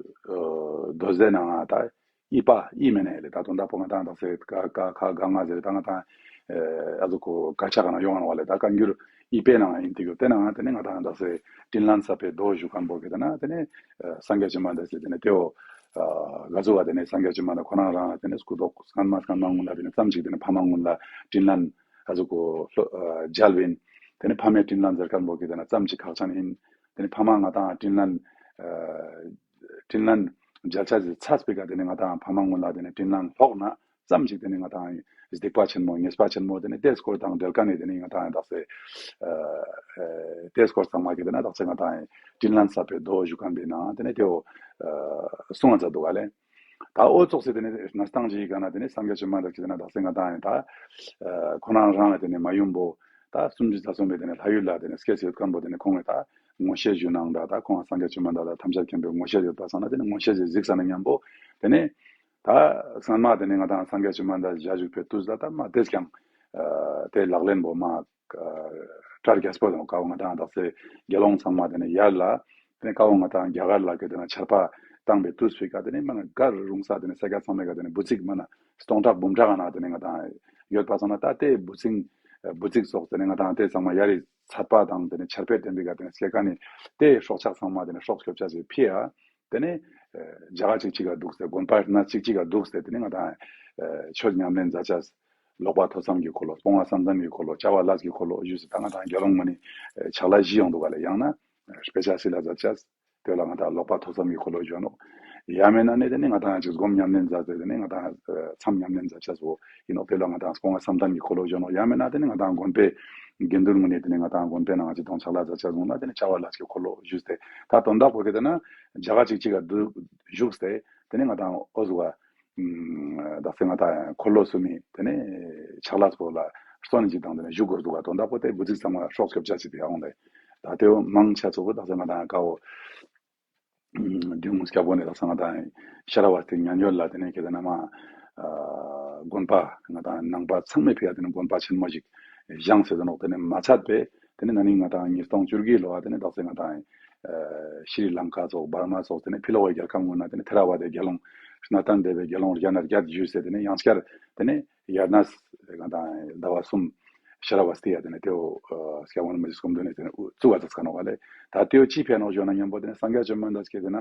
མདོ་ཟེར་ནང་ད་ཨི་པ་ཨི་མེ་ནས་ལེ་ད་དོན་དག་པོ་ང་དང་དག་ས་ཀ་ཀ་ཁ་ག་ང་ཟེར་ད་ང་དང་ཨ་ཟུ་ཁོ་ཀ་ཆ་ག་ན་ཡོང་ང་བ་ལེ་ད་བཀའ་འགྱུར་ཨི་པའི་ནང་ཡིན་དེ་གོ་དེ་ནང་དེ་ནས་ང་དང་དག་ས་དྲིན་ལན་བསབ་པའི་མདོ་ཞུ་མཁན་པོ་གི་དེ་ན་དེ་ནས་སངས་རྒྱས་བཅོམ་ལྡན་འདས་ཀྱིས་དེ་ནས་དེ་བོ་ག་ཟུ་བ་དེ་ནས་སངས་རྒྱས་བཅོམ་ལྡན་འདས་ཁོ་རང་རང་ལ་དེ་ནས་སྐུ་ཐོག་སྔན་མ་སྔན་མ་སྔོན་ལ་དེ་ནས་ཙམ་ཅིག་དེ་ནས་ཕ་མ་སྔོན་ལ་དྲིན་ལན་ཨ་ཟུ་ཁོ་ལྷོ་ཨ་འཇལ་བིན། དེ་ནས་ཕ་མའི་དྲིན་ལན་ཟེར་མཁན་པོ་གི་དེ་ན་ཙམ་ཅིག་ཁག་ཅན་ཡིན། དེ་ནས་ཕ་མ་ང་དང་དྲིན་ལན་ཨ་དྲིན་ལན་འཇལ་ཆ་ཟེར་ཚ་སྤེ་ག་དེ་ནས་ང་དང་ཕ་མ་སྔོན་ལ་དེ་ནས་དྲིན་ལན་ལྷོག་ན་ཙམ་ཅིག་དེ་ནས་ང་དང་སྡིག་པ་ཆེན་མོ་ཉེས་པ་ཆེན་མོ་དེ་ནས་དེ་སྐོར་དང་འབྲེལ་མཁན་ནས་དེ་ནས་ང་དང་དག་ས་ཨ་ཨ་དེ་སྐོར་ཚང་མ་གི་དེ་ན་དག་ས་ང་དང་དྲིན་ལན་བསབ་པའི་མདོ་ཞུ་མཁན་པའི་ནང་དེ་ནས་དེ་བོ་ཨ་གསུང་བ་མཛད་འདུག་ག་ལེ། ད་ཨོ་ཙོགས་སེ་དེ་ནས་གནས་སྟངས་ཅིག་ག་ན་དེ་ནས་སངས་རྒྱས་བཅོམ་ལྡན་འདས་ཀྱིས་དེ་ན་དག་ས་ང་དང་ཡིན་ད་ཨ་ཁོ་རང་རང་ལ་དེ་ནས་མ་ཡུམ་པོ་ད་སུམ་ཅུ་རྩ་གསུམ་པའི་དེ་ནས་ལྷ་ཡུལ་ལ་དེ་ནས་སྐྱེས་སེ་ཡོད་མཁན་པོ་དེ་ནས་ཁོང་གིས་ད་ངོ་ཤེས་ཞུ་གནང་ད་ད་ཁོང་སངས་རྒྱས་བཅོམ་ལྡན་འདས་ལ་ཐམས་ཅད་མཁྱེན་པའི་ངོ་ཤེས་ཡོད་པ་སང་ན་དེ་ནས་ངོ་ཤེས་ཞིག་གཟིགས་ས་ན་མཉམ་པོ་དེ་ནས་ད་སྔན་མ་དེ་ནས་ང་དང་སངས་རྒྱས་བཅོམ་ལྡན་འདས་ཞལ་བཞུགས་པའི་དུས་ལ་ད་མ་དེས་ཀྱང་ཨ་དེ་ལག་ལེན་པོ་མ་གྲ་རྒྱས་པོ་དང་ཀ་བོ་ང་དང་དག་ས་དགེ་སློང་ཚང་མ་དེ་ནས་ཡར་ལ་དེ་ནས་ཀ་བོ་ང་དང་རྒྱ་གར་ལ་གི་དེ་ན་ཆར་པ་བཏང་པའི་དུས་ཚོད་ཀ་དེ་ནས་མ་ན་གར་རུང་ས་དེ་ནས་ས་ཆ་ཚང་མའི་ཀ་དེ་ནས་འབུ་ཚིག་མ་ན་སྟོང་ཕྲག་འབུམ་ཕྲག་ག་ན་དེ་ནས་ང་དང་ཡོད་པ་སང་ན་ད་དེ་འབུ་ཚིག་འབུ་ཚིག་སོགས་དེ་ནས་ང་དང་དེ་ཚང་མ་ཡར་རི་ ཚད་པ་དང་དེ་ནས་ཆར་པའི་བསྟན་པའི་ག་དེ་ནས་སྐྱེ་ཀ་ནི་དེ་སྲོག་ཆགས་ཚང་མ་དེ་ནས་སྲོག་སྐྱོབ་བྱ་ཞིག་ཕི་ཡ། དེ་ནས་ཨ་རྒྱ་ག་ཅིག་ཅིག་ག་འདུག་སྟེ་དགོན་པ་སྣ་ཅིག་ཅིག་ག་འདུག་སྟེ་དེ་ནས་ང་དང་ཨ་ཆོས་ཉམས་ལེན་མཛད་བྱ། ཀློག་པ་ཐོས་བསམ་གྱི་འཁོར་ལོ། སྤོང་བ་བསམ་གཏན་གྱི་འཁོར་ལོ། བྱ་བ་ལས་ཀྱི་འཁོར་ལོ་ཞུས་སུ་ད་ང་དང་དགེ་སློང་མ་ནི་ཕྱག་ལས་བཞི་ཡོང་འདུག་ག་ལས་ཡང་ན་དཔེ་ཆ་སྲིད་ལ་མཛད་བྱ། དེ་ལ་ང་དང་ཀློག་པ་ཐོས་བསམ་གྱི་འཁོར་ལོ་བརྗོད་ནོག་ཡང་མིན་ན་ནི་དེ་ནི་ང་དང་ཅིག་སྒོམ་ཉམས་ལེན་མཛད་དེ་དེ་ནི་ང་དང་མཚམས་ཉམས་ལེན་མཛད་བྱ་སོ་ཡིན་ནོག་དེ་ལ་ང་དང་སྤོང་བ་བསམ་གཏན་གྱི་འཁོར་ལོ་བརྗོད་ནོག་ཡང་མིན་ན་དེ་ནི་ང་དང་དགོན་པའི་དགེ་འདུན་ངོས་ནས་དེ་ནི་ང་དང་དགོན་པའི་ནང་ཅིག་དང་ཕྱག་ལས་མཛད་བྱ་བཟུང་ན་དེ་ནི་བྱ་བ་ལས་ཀྱི་འཁོར་ལོ་ཞུས་ཏེ། ད་དོན་དག་པོ་གི་དེ་ན་རྒྱ་ག་ཅིག་ཅིག་ག་བཞུགས་ཏེ་དེ་ནི་ང་དང་འོ་ཟུག་ག་ད་སེ་ང་དང་འཁོར་ལོ་གསུམ་མི་དེ་ནས་ཕྱག་ལས་པོ་ལ་སོན་ཅིག་དང་དེ་ནས་བཞུགས་དགོས་འདུག་ག་དོན་དག་པོ་དེ་བུ་ཚིགས་ཚང་མ་སྲོག་སྐྱོབ་བྱ་ཞིག་དེ་ཡང་ལས་ད་དེའོ་མང་ཆེ་ཚོ་བོ་ད་སེ་ང་དང་ཀ་བོ་བདུན་སྐྱབས་པོ་ནས་ད་སེ་ང་དང་ཤ་ར་བ་སྟེ་ཉན་ཡོད་ལ་དེ་ནས་ཁྱེད་ན་མ་དགོན་པ་ང་དང་ནང་པ་ཚང་མའི་ཕི་ཡ་དེ་ནས་དགོན་པ་ཆེན་མོ་ཞིག་བཞེངས་ཟེར་དུ་ནོག་དེ་ནས་མ་ཚད་པས། དེ་ནས་ན་ནིང་ང་དང་ཉིས་སྟོང་བཅུ་དགུའི་ལོ་བ་དེ་ནས་ད་སེ་ང་དང་ཨ་ཤྲི་ལང་ཀ་སོགས་བར་མ་སོགས་དེ་ནས་ཕི་ལོགས་ཀྱི་རྒྱལ་ཁམས་ངོ་ན་དེ་ནས་ཐེ་ར་བ་དའི་དགེ་སློང་སྣར་ཐན་སྡེ་པའི་དགེ་སློང་བརྒྱ་ན་བརྒྱད་བཞུགས་སེ་དེ་ནས་ཡང་སྐྱར་དེ་ནས་ཡར་ནས་ང་དང་ཟླ་བ་གསུམ་ཤ་ར་བ་སྟི་ཡ་དེ་ནས་དེའོ་སྐྱབས་མགོན་རིན་པོ་ཆེ་སྐུ་མདུན་ནས་དེ་ནས་བཙུགས་པ་ཙག་ཁ་ནོག་བ་ལས་ད་དེའོ་ཅི་ཕན་ནོག་ཞོ་ན་མཉམ་པོ་དེ་ནས་སངས་རྒྱས་བཅོམ་ལྡན་འདས་ཀྱིས་དེ་ན་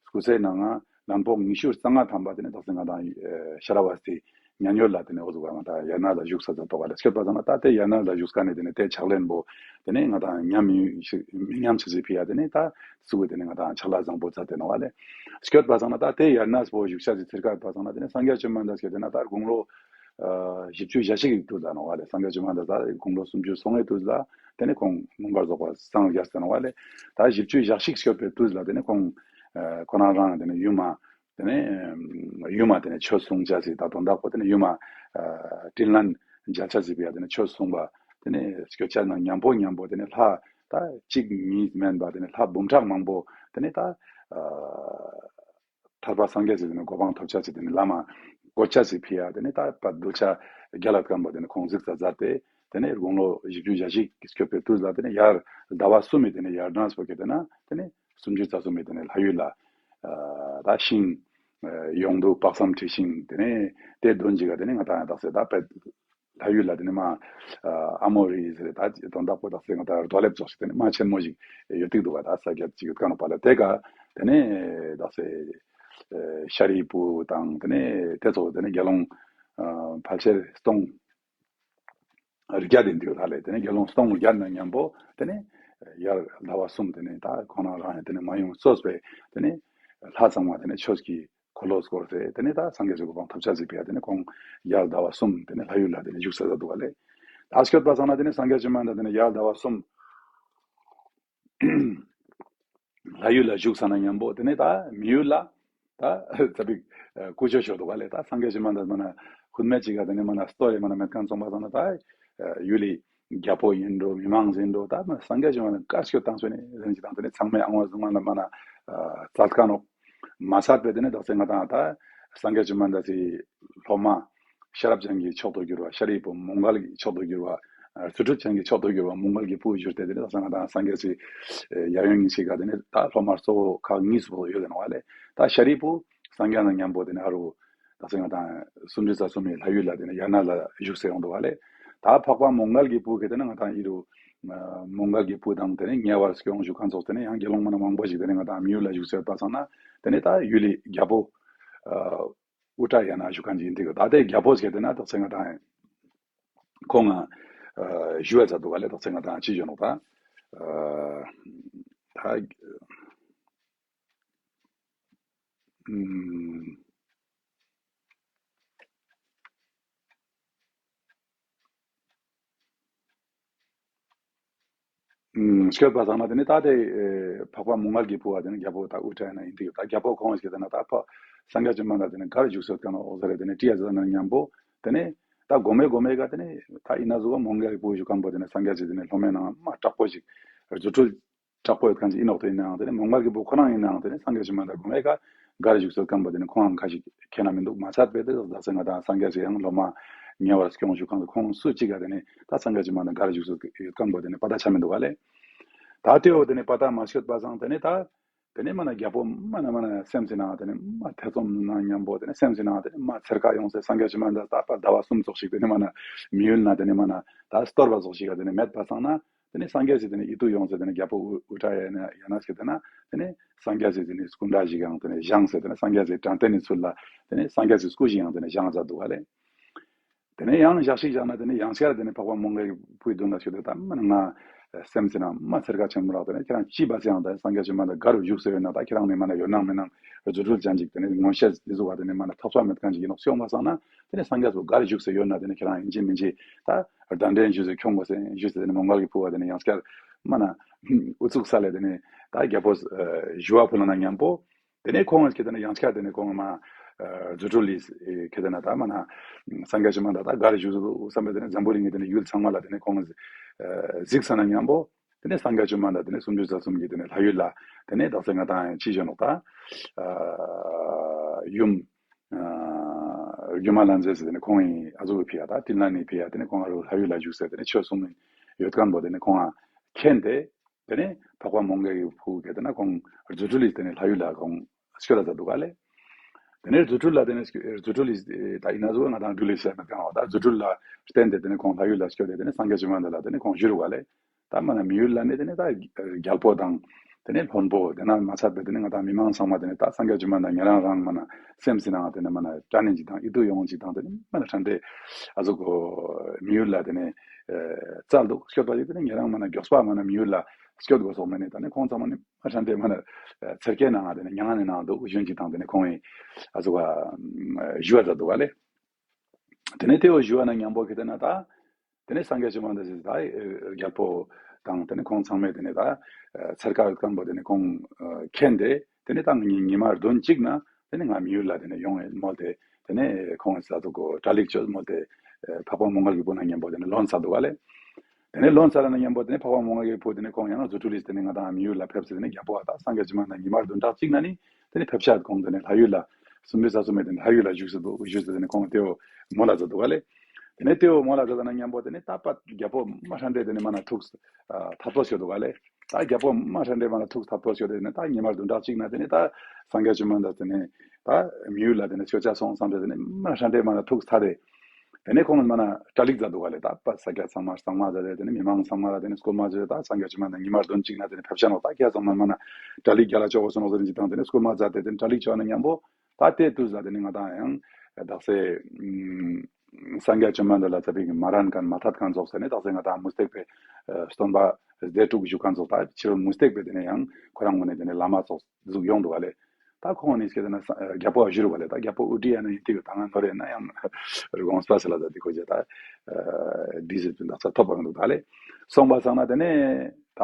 སྐུ་ཚེ་ནང་ང་ལན་ཕོག་ཉི་ཤུ་རྩ་ལྔ་ཐམ་པ་དེ་ནས་ད་སེ་ང་དང་ཤ་ར་བ་སྟི་ཉན་ཡོད་ལ་དེ་ནས་འོ་ཟུག་ག་ང་ད་ཡར་ནས་ལ་བཞུགས་ས་ད་ཏོག་ག་ལ་སྐྱོད་པ་ཙང་ན་ད་དེ་ཡར་ནས་ལ་བཞུགས་ས་ནས་དེ་ནས་དེ་ཕྱག་ལེན་པོ་དེ་ནས་ང་དང་ཉམས་མི་ཤི་མི་ཉམས་ཆེ་ཆེ་ཕི་ཡ་དེ་ནས་ད་སུ་གི་དེ་ནས་ང་དང་ཕྱག་ལས་བཟང་པོ་མཛད་དེ་ནོག་བ་ལས་སྐྱོད་པ་ཙང་ན་ད་དེ་ཡར་ནས་པོ་བཞུགས་ས་ཅིག་ཚིར་ཁ་པ་ཙང་ན་དེ་ནས་སངས་རྒྱས་བཅོམ་ལྡན་འདས་ཀྱིས་དེ་ན་ད་དགུང་ལོ་བཞི་བཅུ་ཞེ་གཅིག་གི་དུས་ལ་ནོག་བ་ལས་སངས་རྒྱས་བཅོམ་ལྡན་འདས་ད་དགུང་ལོ་སུམ་ཅུ་སོ་ལྔའི་དུས་ལ་དེ་ནས་ཁོང་མངོན་པར་རྫོགས་པར་སངས་རྒྱས་ཟེར་ནོག་བ་ལས་ད་བཞི་བཅུ་ཞེ་གཅིག་སྐྱོད་པའི་དུས་ལ་དེ་ནས་ཁོང་ཁོ་རང་རང་དེ་ནས་ཡུམ་མ། དེ་ནས་ཡུམ་མ་དེ་ནས་ཆོས་གསུང་བྱ་ཞིག་ད་དོན་དག་པོ་དེ་ནས་ཡུམ་མ་དྲིན་ལན་འཇལ་བྱ་ཞིག་པའི་དེ་ནས་ཆོས་གསུང་པ་དེ་ནས་སྐྱོད་བྱ་ན་མཉམ་པོ་མཉམ་པོ་དེ་ནས་ལྷ་ད་གཅིག་གཉིས་མིན་པ་དེ་ནས་ལྷ་འབུམ་ཕྲག་མང་པོ་དེ་ནས་ད་ཐར་པ་སངས་རྒྱས་ཞིག་དེ་ནས་གོ་འཕང་ཐོབ་བྱ་ཞིག་དེ་ནས་བླ་མ་གོ་བྱ་ཞིག་ཕི་ཡ་དེ་ནས་ད་བ་གདུལ་བྱ་རྒྱ་ལ་བཀའ་འབོ་དེ་ནས་ཁོང་གཟིགས་ས་མཛད་དེ་དེ་ནས་དགུང་ལོ་བཞི་བཅུ་ཞེ་གཅིག་སྐྱོད་པའི་དུས་ལ་དེ་ནས་ཡར་ཟླ་བ་གསུམ་མི་དེ་ནས་ཡར་ནས་པོ་གི་དེ་ན་དེ་ནས་སུམ་ཅུ་རྩ་གསུམ་མི་དེ་ནས་ལྷ་ཡུལ་ལ་ད་ཤིང་ཡོང་འདུག་དཔག་བསམ་འཁྲི་ཤིང་དེ་ནས་དེ་དོན་ཅིག་ག་དེ་ནས་ང་ད་ཡང་དག་ས་ད་པད་ལྷ་ཡུལ་ལ་དེ་ནས་མ་ཨ་མོ་རི་ཟེར་ད་དོན་དག་པོ་དག་ས་ང་ད་རྡོ་ལེབ་ཙོགས་ཤིག་དེ་ནས་མ་ཆེན་མོ་ཞིག་ཡོད་ཏིག་འདུག་ག་ད་ས་རྒྱ་ཅིག་ཡོད་ཀ་ནོ་པ་ལ་དེ་ག་དེ་ནས་དག་ས་ཤཱ་རིའི་བུ་དང་དེ་ནས་དེ་ཚོ་དེ་ནས་དགེ་སློང་ཕལ་ཆེར་སྟོང་། བརྒྱ་དེ་འདུག་ད་ལས་དེ་ནས་དགེ་སློང་སྟོང་བརྒྱ་ན་མཉམ་པོ་དེ་ནས་ཡར་ཟླ་བ་གསུམ་དེ་ནས་ད་ཁོང་རང་རང་ཡང་དེ་ནས་མ་ཡོང་གཙོས་པའི་དེ་ནས་ལྷ་ཚང་མ་དེ་ནས་ཆོས་ཀྱི་འཁོར་ལོ་བསྐོར་ཏེ་དེ་ནས་ད་སངས་རྒྱས་ཀྱི་གོ་འཕང་ཐོབ་བྱ་ཟིག་པས་དེ་ནས་ཁོང་ཡར་ཟླ་བ་གསུམ་དེ་ནས་ལྷ་ཡུལ་ལ་དེ་ནས་བཞུགས་ས་ད་འདུག་ག་ལས་ད་སྐྱོད་པ་ཚང་ན་དེ་ནས་སངས་རྒྱས་བཅོམ་ལྡན་འདས་དེ་ནས་ཡར་ཟླ་བ་གསུམ། ལྷ་ཡུལ་ལ་བཞུགས་ས་ན་མཉམ་པོ་དེ་ནས་ད་མི་ཡུལ་ལ་ད་ཙ་པིག་ཀུ་ཅོ་ཤོར་འདུག་ག་ལས་ད་སངས་རྒྱས་བཅོམ་ལྡན་འདས་མ་ན་ཁུར་མེད་ཅིག་ག་དེ་ནས་མ་ན་སྟོད་ལས་མ་ན་མེད་མཁན་ཚོང་པ་ཚང་ན་ད་ཡུལ་ལི་རྒྱལ་པོ་ཡིན་འགྲོ་མི་མང་ཡིན་འགྲོ་ད་མ་སངས་རྒྱས་བཅོམ་ལྡན་འདས་བཀའ་སྐྱོད་བཏང་སོ་ནས་རིན་ཅིག་དང་དེ་ནས་ཚང་མས་ཨང་བ་བཟུང་བ་ན་མ་ན་ཙལ་ཀ་ནོ་མ་ཚར་པའི་དེ་ནས་ད་སེ་ང་དང་ད་སངས་རྒྱས་བཅོམ་ལྡན་འདས་སི་སློབ་མ། ཤེས་རབ་ཅན་གྱི་མཆོག་ཏུ་གྱུར་པ་ཤཱ་རིའི་བུ་མོའུ་འགལ་གྱི་མཆོག་ཏུ་གྱུར་པ། རྫུ་འཕྲུལ་ཅན་གྱི་མཆོག་ཏུ་གྱུར་པ་མོའུ་འགལ་གྱི་བུ་བཞུགས་ཏེ་དེ་ནས་ད་སང་ང་དང་སངས་རྒྱས་ཀྱི་ཡར་ཡོང་ཉིན་ཞིག་ག་དེ་ནས་ད་སློབ་མ་གཙོ་བོ་ཁག་གཉིས་སུ་ཡོད་དེ་ནོ་བ་ལས་ད་ཤཱ་རིའི་བུ་སངས་རྒྱས་དང་མཉམ་པོ་དེ་ནས་ཨ་རུ་ད་སང་ང་དང་སུམ་ཅུ་རྩ་གསུམ་མའི་ལྷ་ཡུལ་ལ་དེ་ནས་ཡར་ནས་ལ་བཞུགས་སེ་ཡོང་འདུག་བ་ལས་ད་འཕགས་པ་མོའུ་འགལ་གྱི་བུ་གི་དེ་ནས་ང་དང་ཨི་རུ་མོའུ་འགལ་གྱི་བུ་དང་དེ་ནས་ཉེ་བར་སྐྱོང་བཞུགས་མཁན་ཚོགས་དེ་ནས་ཡང་དགེ་སློང་མ་ན་མང་པོ་ཞིག་དེ་ནས་ང་དང་མི་ཡུལ་ལ་བཞུགས་སེ་ཡོད་པ་སང་ན་དེ་ནས་ད་ཡུལ་ལི་རྒྱལ་པོ། ཨུ་ཏྲ་ཡ་ན་ཞུ་མཁན་ཅིག་ཡིན་དུས་ད་ལྟའི་རྒྱལ་པོ་ཟེར་དེ་ན་ད་ཚེ་ང་དང་ཁོང་ང་ཞུ་བ་ཚ་འདུག་ག་ལས་ད་ཚེ་ང་དང་ཅི་ཞུ་ནོ་ད་ད་ཨུམ། ཨུམ། སྐྱོད་པ་ཚང་མ་དེ་ནི་ད་དེ་ཨེ་འཕགས་པ་མོའུ་འགལ་གྱི་བུ་བ་དེ་ནི་རྒྱལ་པོ་ད་ཨུ་ཏྲ་ཡ་ན་ཡིན་དུས་ད་རྒྱལ་པོ་ཁོང་ཞིག་དེ་ན་ད་ཕ་སངས་རྒྱས་བཅོམ་ལྡན་འདས་དེ་ནི་གར་བཞུགས་སོད་ཀ་ན་འོ་ཟེར་རེ་དེ་ནི་ཏྲི་ཡ་ཟ་ན་མཉམ་པོ་དེ་ནི་ད་གོ་མེ་གོ་མེ་ག་དེ་ནི་ད་ཡིན་ན་ཟུ་བ་མོའུ་འགལ་གྱི་བུ་ཞུ་ཁམ་པོ་དེ་ནི་སངས་རྒྱས་ཀྱི་དེ་ནི་སློབ་མའི་ནང་མ་དྲག་པོ་ཞིག་རྫུ་འཕྲུལ་དྲག་པོ་ཡོད་མཁན་ཞིག་ཡིན་ནོག་དེ་ཡིན་ནའང་དེ་ནི་མོའུ་འགལ་གྱི་བུ་ཁོ་རང་ཡིན་ནའང་དེ་ནི་སངས་རྒྱས་བཅོམ་ལྡན་འདས་གོ་མེ་ག་གར་བཞུགས་སོད་ཀ་ན་པོ་དེ་ནི་ཁོང་ཁ་ཞིག་ཁྱེད་ན་མི་འདུག་མ་ཚད་པའི་དེ་ཟ་ཟེ་ང་དང་སངས་རྒྱས་སུ་ཡང་སློབ་མ་ཉེ་བར་སྐྱོང་བཞུགས་ཁང་དུ་ཁོང་སུ་གཅིག་ག་དེ་ནས་ད་སངས་རྒྱས་ཀྱི་མ་ན་གར་བཞུགས་སུ་ཡོད་ཁང་པོ་དེ་ནས་པ་ད་ཆ་མི་འདུག་ག་ལས། ད་དེའོ་དེ་ནས་པ་ད་མ་ཤོད་པ་སང་དེ་ནས་ད་དེ་ནས་མ་ན་རྒྱལ་པོ་མ་ན་མ་ན་སེམས་སི་ནང་དེ་ནས་མ་ཐེ་ཚོམ་ནང་མཉམ་པོ་དེ་ནས་སེམས་སི་ནང་དེ་ནས་མ་ཚེར་ཁ་ཡོང་སེ་སངས་རྒྱས་ཀྱི་མ་ན་ད་པ་ཟླ་བ་གསུམ་ཙོགས་ཤིག་དེ་ནས་མ་ན་མི་ཡུལ་ན་དེ་ནས་མ་ན་ད་སྟོར་བ་ཙོགས་ཤིག་ག་དེ་ནས་མེད་པ་སང་ན། དེ་ནས་སངས་རྒྱས་ཀྱི་དེ་ནས་ཡིད་དུ་ཡོང་ཟེར་དེ་ནས་རྒྱལ་པོ་ཨུ་ཨུ་ཏྲ་ཡ་ན་ཡ་ན་ཟེར་དེ་ན་དེ་ནས་སངས་རྒྱས་ཀྱི་དེ་ནས་སྐུ་འདྲ་ཞིག་ཡང་དེ་ནས་བཞེངས་ཟེར་དེ་ནས་སངས་རྒྱས་ཀྱི་དྲན་རྟེན་ནི་ཚུལ་ལ་དེ་ནས་སངས་རྒྱས་ཀྱི་སྐུ་ཞིག་ཡང་དེ་ནས་བཞེངས་མཛད་འདུག་ག་ལེ། དེ་ནས་ཡང་ཞག་ཞིག་བཞག་ན་དེ་ནས་ཡང་སྐྱར་དེ་ནས་འཕགས་པ་མོའུ་འགལ་གྱི་བུའི་མདུན་ལ་ཞུ་དུས་ད་མ་ན་ང་སེམས་ཟེར་ན་མ་ཚེར་ཁ་ཆེན་མོ་རག་དེ་ནས་ཁྱེད་རང་ཅི་བ་ཟེར་ཡང་ད་སངས་རྒྱས་བཅོམ་ལྡན་འདས་ག་རུ་བཞུགས་ཟེར་ཡོད་ན་ད་ཁྱེད་རང་ནས་མ་ན་ཡོད་སྣང་མེད་སྣང་རྫུ་འཕྲུལ་ཅན་ཅིག་དེ་ནས་མངོན་ཤེས་དེ་ཟུག་བ་དེ་ནས་མ་ན་ཐོབ་ས་མེད་མཁན་ཅིག་ཡིན་ནོག་སྐྱོང་བ་སང་ན་དེ་ནས་སངས་རྒྱས་སུ་ག་རུ་བཞུགས་ཟེར་ཡོད་ན་དེ་ནས་ཁྱེད་རང་ཡིན་གཅིག་མིན་གཅིག་ད་གདན་འདྲེན་ཞུ་ཟེར་ཁྱོང་དགོས་ཟེར་ཞུ་ཟེར་དེ་ནས་མོའུ་འགལ་གྱི་བུ་བ་དེ་ནས་ཡང་སྐྱར་མ་ན་ཨུ་ཚུགས་ས་ལས་དེ་ནས་ད་རྒྱལ་པོ་ཞུ་བ་ཕུལ་ན་མཉམ་པོ། དེ་ནས་ཁོང་གིས་དེ་ནས་ཡང་སྐྱར་དེ་ནས་ཁོང་མ་རྫུ་འཕྲུལ་ལས་ཁེ་དེ་ན་ད་མ་ན་སངས་རྒྱས་བཅོམ་ལྡན་འདས་ད་ག་རེ་བཞུགས་སུ་བསམ་པའི་དེ་ནས་འཛམ་བུ་གླིང་གི་དེ་ནས་ཡུལ་ཚང་མ་ལ་དེ་ནས་ཁོང་གཟིགས་ས་ན་མཉམ་པོ། དེ་ནས་སངས་རྒྱས་བཅོམ་ལྡན་འདས་དེ་ནས་སུམ་ཅུ་རྩ་གསུམ་གྱི་དེ་ནས་ལྷ་ཡུལ་ལ་དེ་ནས་དག་ས་ང་དང་ཡང་ཅི་བྱོན་ནོག་ད་ཡུམ་སྒྱུ་མ་ལྷ་མཛེས་སུ་དེ་ནས་ཁོང་ཡིན་ཨ་ཟུག་གི་ཕི་ཡ་ད་ཏིན་ལ་ནི་ཕི་ཡ་དེ་ནས་ཁོང་ཨ་རུ་ལྷ་ཡུལ་ལ་བཞུགས་ཟེར་དེ་ནས་ཆོས་གསུང་ཡོད་མཁན་པོ་དེ་ནས་ཁོང་ཨ་མཁྱེན་ཏེ། དེ་ནས་འཕགས་པ་མོའུ་འགལ་གྱི་བུ་གིས་དེ་ན་ཁོང་རྫུ་འཕྲུལ་ལས་དེ་ནས་ལྷ་ཡུལ་ལ་ཁོང་སྐྱོད་ལ་མཛད་འདུག་ག་ལེ། དེ་ནས་རྫུ་འཕྲུལ་ལ་དེ་ནས་རྫུ་འཕྲུལ་ལས་ད་ཡིན་ན་གཟུགས་ང་དང་འགྲུལ་ལས་བཤད་མེད་གང་བ་ད་རྫུ་འཕྲུལ་ལ་བརྟེན་ཏེ་དེ་ནས་ཁོང་ལྷ་ཡུལ་ལ་སྐྱོད་དེ་དེ་ནས་སངས་རྒྱས་བཅོམ་ལྡན་འདས་ལ་དེ་ནས་ཁོང་ཞུ་རུ་ག་ལེ། ད་མ་ན་མི་ཡུལ་ལ་ནི་དེ་ནས་ད་རྒྱལ་པོ་དང་དེ་ནས་བློན་པོ་དེ་ན་མ་ཚད་པའི་དེ་ནས་ང་དང་མི་མང་ཚང་མ་དེ་ནས་ད་སངས་རྒྱས་བཅོམ་ལྡན་འདས་ཉན་རང་རང་མ་ན་སེམས་སི་ནང་དེ་ནས་མ་ན་དྲན་ནས་ཅིག་དང་ཡིད་དུ་ཡོང་ཅིག་དང་དེ་ནས་མ་ན་ཕྲན་ཏེ་ཨ་ཟུག་གོ་མི་ཡུལ་ལ་དེ་ནས་བཙལ་འདུག་སྐྱོད་པ་ཡིན་དེ་ནས་ཉན་རང་མ་ན་མགྱོགས་པ་མ་ན་མི་ཡུལ་ལ་སྐྱོད་དགོས་སོགས་མེད་ནས་ད་ནི་ཁོང་ཚང་མ་ནི་མ་ཧྲན་ཏེ་མ་ན་ཚེར་སྐྱེས་ནང་དེ་ནི་མྱ་ངན་ནི་ནང་འདུག་གཞོན་གྱི་དང་དེ་ནི་ཁོང་ཡི་ཨ་ཟུག་ག་ཞུ་བ་ཛ་འདུག་ག་ལེ། དེ་ནི་དེ་བོ་ཞུ་བ་ན་མཉམ་པོ་གི་དེ་ན་ད་དེ་ནི་སངས་རྒྱས་བཅོམ་ལྡན་འདས་ད་རྒྱལ་པོ་དང་དེ་ནི་ཁོང་ཚང་མས་དེ་ནི་ད་ཚེར་ཁ་ཡོད་མཁན་པོ་དེ་ནི་ཁོང་མཁྱེན་ཏེ་དེ་ནི་ད་ངའི་ཉི་མ་བདུན་གཅིག་ན་དེ་ནི་ང་མི་ཡུལ་ལ་དེ་ནི་ཡོང་ཡོད་མོལ་ཏེ་དེ་ནི་ཁོང་ས་ཐུག་གོ་གྲ་ལིག་བཅོལ་མོལ་ཏེ་འཕགས་པ་མོའུ་འགལ་གྱི་བུ་ན་མཉམ་པོ་དེ་ནི་ལོན་ཚར་འདུག་ག་ལེ། དེ་ནས་ལོན་ཚར་ན་མཉམ་པོ་དེ་ནས་འཕགས་པ་མོའུ་འགལ་གྱི་བུ་དེ་ནས་ཁོང་ཡང་རྫུ་འཕྲུལ་ལས་དེ་ནས་ང་དང་མི་ཡུལ་ལ་ཕེབས་ཟེར་དེ་ནས་རྒྱལ་པོ་བ་དང་སངས་རྒྱས་བཅོམ་ལྡན་འདས་ཉི་མ་བདུན་ཕྲག་གཅིག་ན་ནི་དེ་ནས་ཕེབས་ཤག་ཁོང་དེ་ནས་ལྷ་ཡུལ་ལ་སུམ་ཅུ་རྩ་གསུམ་མེད་དེ་ནས་ལྷ་ཡུལ་ལ་བཞུགས་སུ་འདུག་བཞུགས་སུ་དེ་ནས་ཁོང་དེ་བོ་མོ་ལ་མཛད་འདུག་ག་ལེ། དེ་ནས་དེ་བོ་མོ་ལ་མཛད་ན་མཉམ་པོ་དེ་ནས་ད་པ་རྒྱལ་པོ་མ་ཧྲན་ཏེ་དེ་ནས་མ་ན་ཐུགས་ཐབ་པོ་ཤོད་འདུག་ག་ལེ། ད་རྒྱལ་པོ་མ་ཧྲན་ཏེ་མ་ན་ཐུགས་ཐབ་པོ་ཤོད་དེ་ནས་ད་ཉི་མ་བདུན་ཕྲག་གཅིག་ན་དེ་ནས་ད་སངས་རྒྱས་བཅོམ་ལྡན་འདས་དེ་ནས་ད་མི་ཡུལ་ལ་དེ་ནས་ཆོས་ཆ་སོང་བསམ་སྟེ་དེ་ནས་མ་ཧྲན་ཏེ་མ་ན་ཐུགས་ཐ་དེ། དེ་ནས་ཁོང་མ་ན་གྲ་སྒྲིག་མཛད་འདུག་ག་ལེ། ད་པ་ས་སྐྱ་ཚང་མ་གཙང་མ་མཛད་དེ་དེ་ནས་མི་མང་ཚང་མ་ལ་དེ་ནས་སྐུལ་མ་བྱས་ད་སངས་རྒྱས་བཅོམ་ལྡན་འདས་ཉི་མ་བདུན་གཅིག་ན་དེ་ནས་ཕེབས་ཤག་ནོ། ད་ཁྱེད་ཚང་མ་མ་ན་གྲ་སྒྲིག་རྒྱ་ལ་ཆོག་གོ་སོང་ནོ་ཟེར་ནས་ཅིག་དང་དེ་ནས་སྐུལ་མ་མཛད་དེ་དེ་ནས་གྲ་སྒྲིག་ཆོག་ན་མཉམ་པོ་ད་དེ་དུས་ལ་དེ་ནས་ང་དང་ཡང་དག་ས་སངས་རྒྱས་བཅོམ་ལྡན་འདས་ལ་ཙ་པིག་མ་རན་མཁན་མ་ཐད་མཁན་ཚོགས་ཟེར་ནས་དག་ས་ང་དང་མུ་སྟེགས་པའི་སྟོན་པ་སྡེ་དྲུག་བཞུགས་མཁན་ཚོགས་ད་ཕྱི་རོལ་མུ་སྟེགས་པའི་དེ་ནས་ཡང་ཁོ་རང་ངོས་ནས་དེ་ནས་བླ་མ་ཚོགས་ཟུག་ཡོང་འདུག་ག་ལེ། ད་ཁོང་ནི་སྐད་ན་རྒྱལ་པོ་བཞུར་བ་ལས་ད་རྒྱལ་པོ་ཨུ་ཏི་ཡ་ན་ཡིན་ཏིག་ད་ང་ནོར་ཡ་ན་ཡང་རི་གོང་སྤ་སེ་ལ་ད་དི་ཁོ་ཇ་ད་དི་སི་ཏུ་འདག་ས་ཐོབ་པ་འདུག་ད་ལེ། སོང་པ་སང་ན་དེ་ནས་ད་